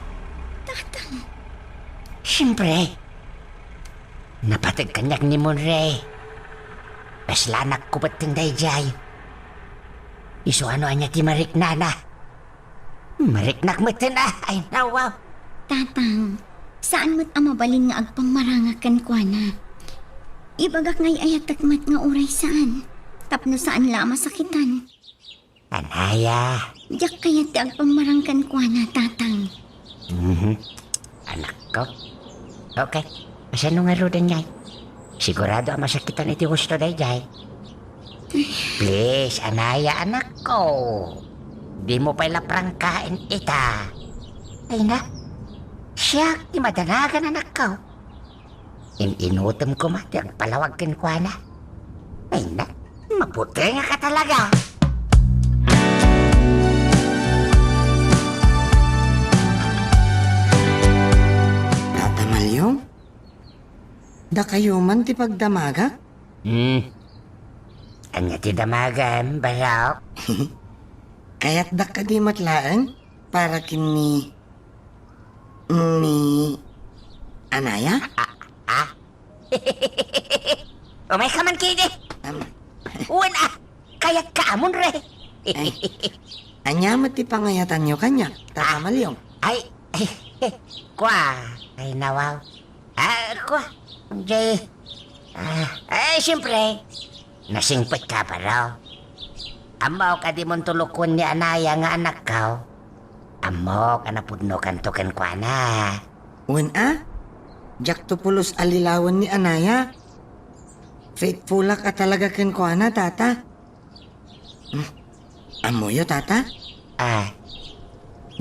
Tatang. Siempre, napateg kaniak ni Monrey. Kasla anakko betteng daydiay. Isu a no ania ti mariknana. Mariknak metten a, ay nawaw. Tatang, saan met a mabalin nga agpammarangak kenkuana. Ibagak nga ay-ayatek met nga uray saan, tapno saan la a masakitan. Anaya. Diak kayat ti agpammarang kenkuana, Tatang. Mhm. Anakko. Okay. Kasano ngaruden ngay? Sigurado a masakitan iti husto daydiay. Please, anaya, anakko. Dimo pay la prangkaen ita. Ay na, siak ti madanagan, anakko. In-inutem koma ti agpalawag kenkuana. Ay na, mabutengak a talaga. Tata Maliong? Dakayo man ti pagdamagak? Hmm. Ania ti damagam, barok? Kayatdak kadi met laeng para ken ni, ni Anaya? Ah, ah. Umayka man kidi. Am. Wen a, kayatka a, Monrey. Ay. Ania met ti pangayatanyo kaniak, Tata Maliong? Ay, ay, kua, ay nawaw. Ah, kua, jay, ah, ay, siyempre, nasingpetka, baro. Ammok a dimon tulokon ni Anaya nga anakko. Ammok a napudnokanto kenkuana. Wen a, diakto pulos a lilawen ni Anaya. Faithfulak a talaga kenkuana, Tata. Hmm. Ammoyo, Tata? Ah.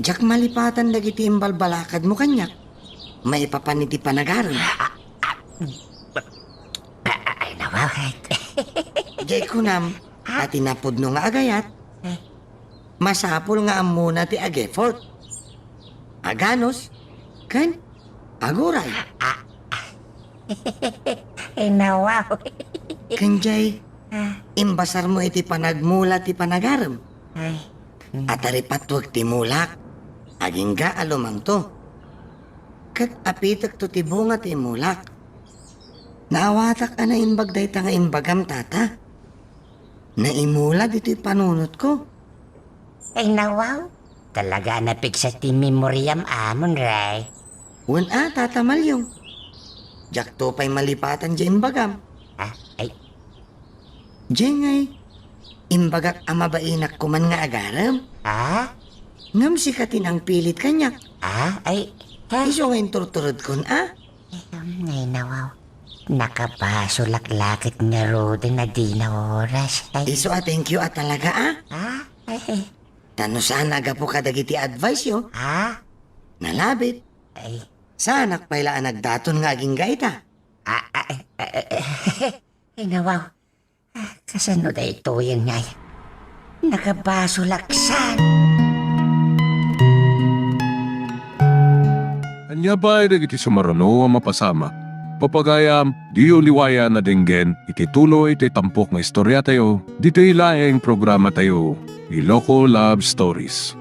Diak malipatan dagiti imbalbalakadmo kaniak maipapan iti panagarem. Ah, ah, ah, ah, ay, nawaw. Jay kunam, ah, a ti napudno nga agayat, eh, masapul nga ammona ti ag-effort, aganus, ken aguray. Ah, ah. Ay, nawaw. Ken jay, ah, imbasarmo iti panagmula ti panagarem. Ay. A taripatwek ti mulak, agingga a lumangto. Ket apitekto ti bunga ti imulak. Naawatak a naimbag dayta nga imbagam, Tata. Naimula ditoy panunotko. Ay, nawaw. Talaga a napigsa ti memoriam, Monrey. Wen a, Tata Malyong. Diakto pay malipatan diay imbagam. Ah, ay. Diay ngay, imbagak a mabainak koman nga agarem. Ah? Ngem sika ti nangpilit kaniak. Ah, ay. Ah. Isu nga inturturedkon a. Ay, nawaw. Nakabasolak la ket ngaruden a dina oras. Ay. Isu a thank you a talaga a. Ah, ay. Ta no saan a gapu kadagiti advice yo. Ah? Nalabit. Ay. Saanak pay la a nagdaton nga agingga ita. Ah, ah, eh, eh, eh, eh, nawaw. Ah, kasano daytoyen ngay? Nakabasolak san? Ania pay dagiti sumaruno a mapasamak? Papagayam, diyo liwayan a denggen iti tuloy ti tampok nga istoriatayo, ditoy laeng programatayo, Iloko Love Stories.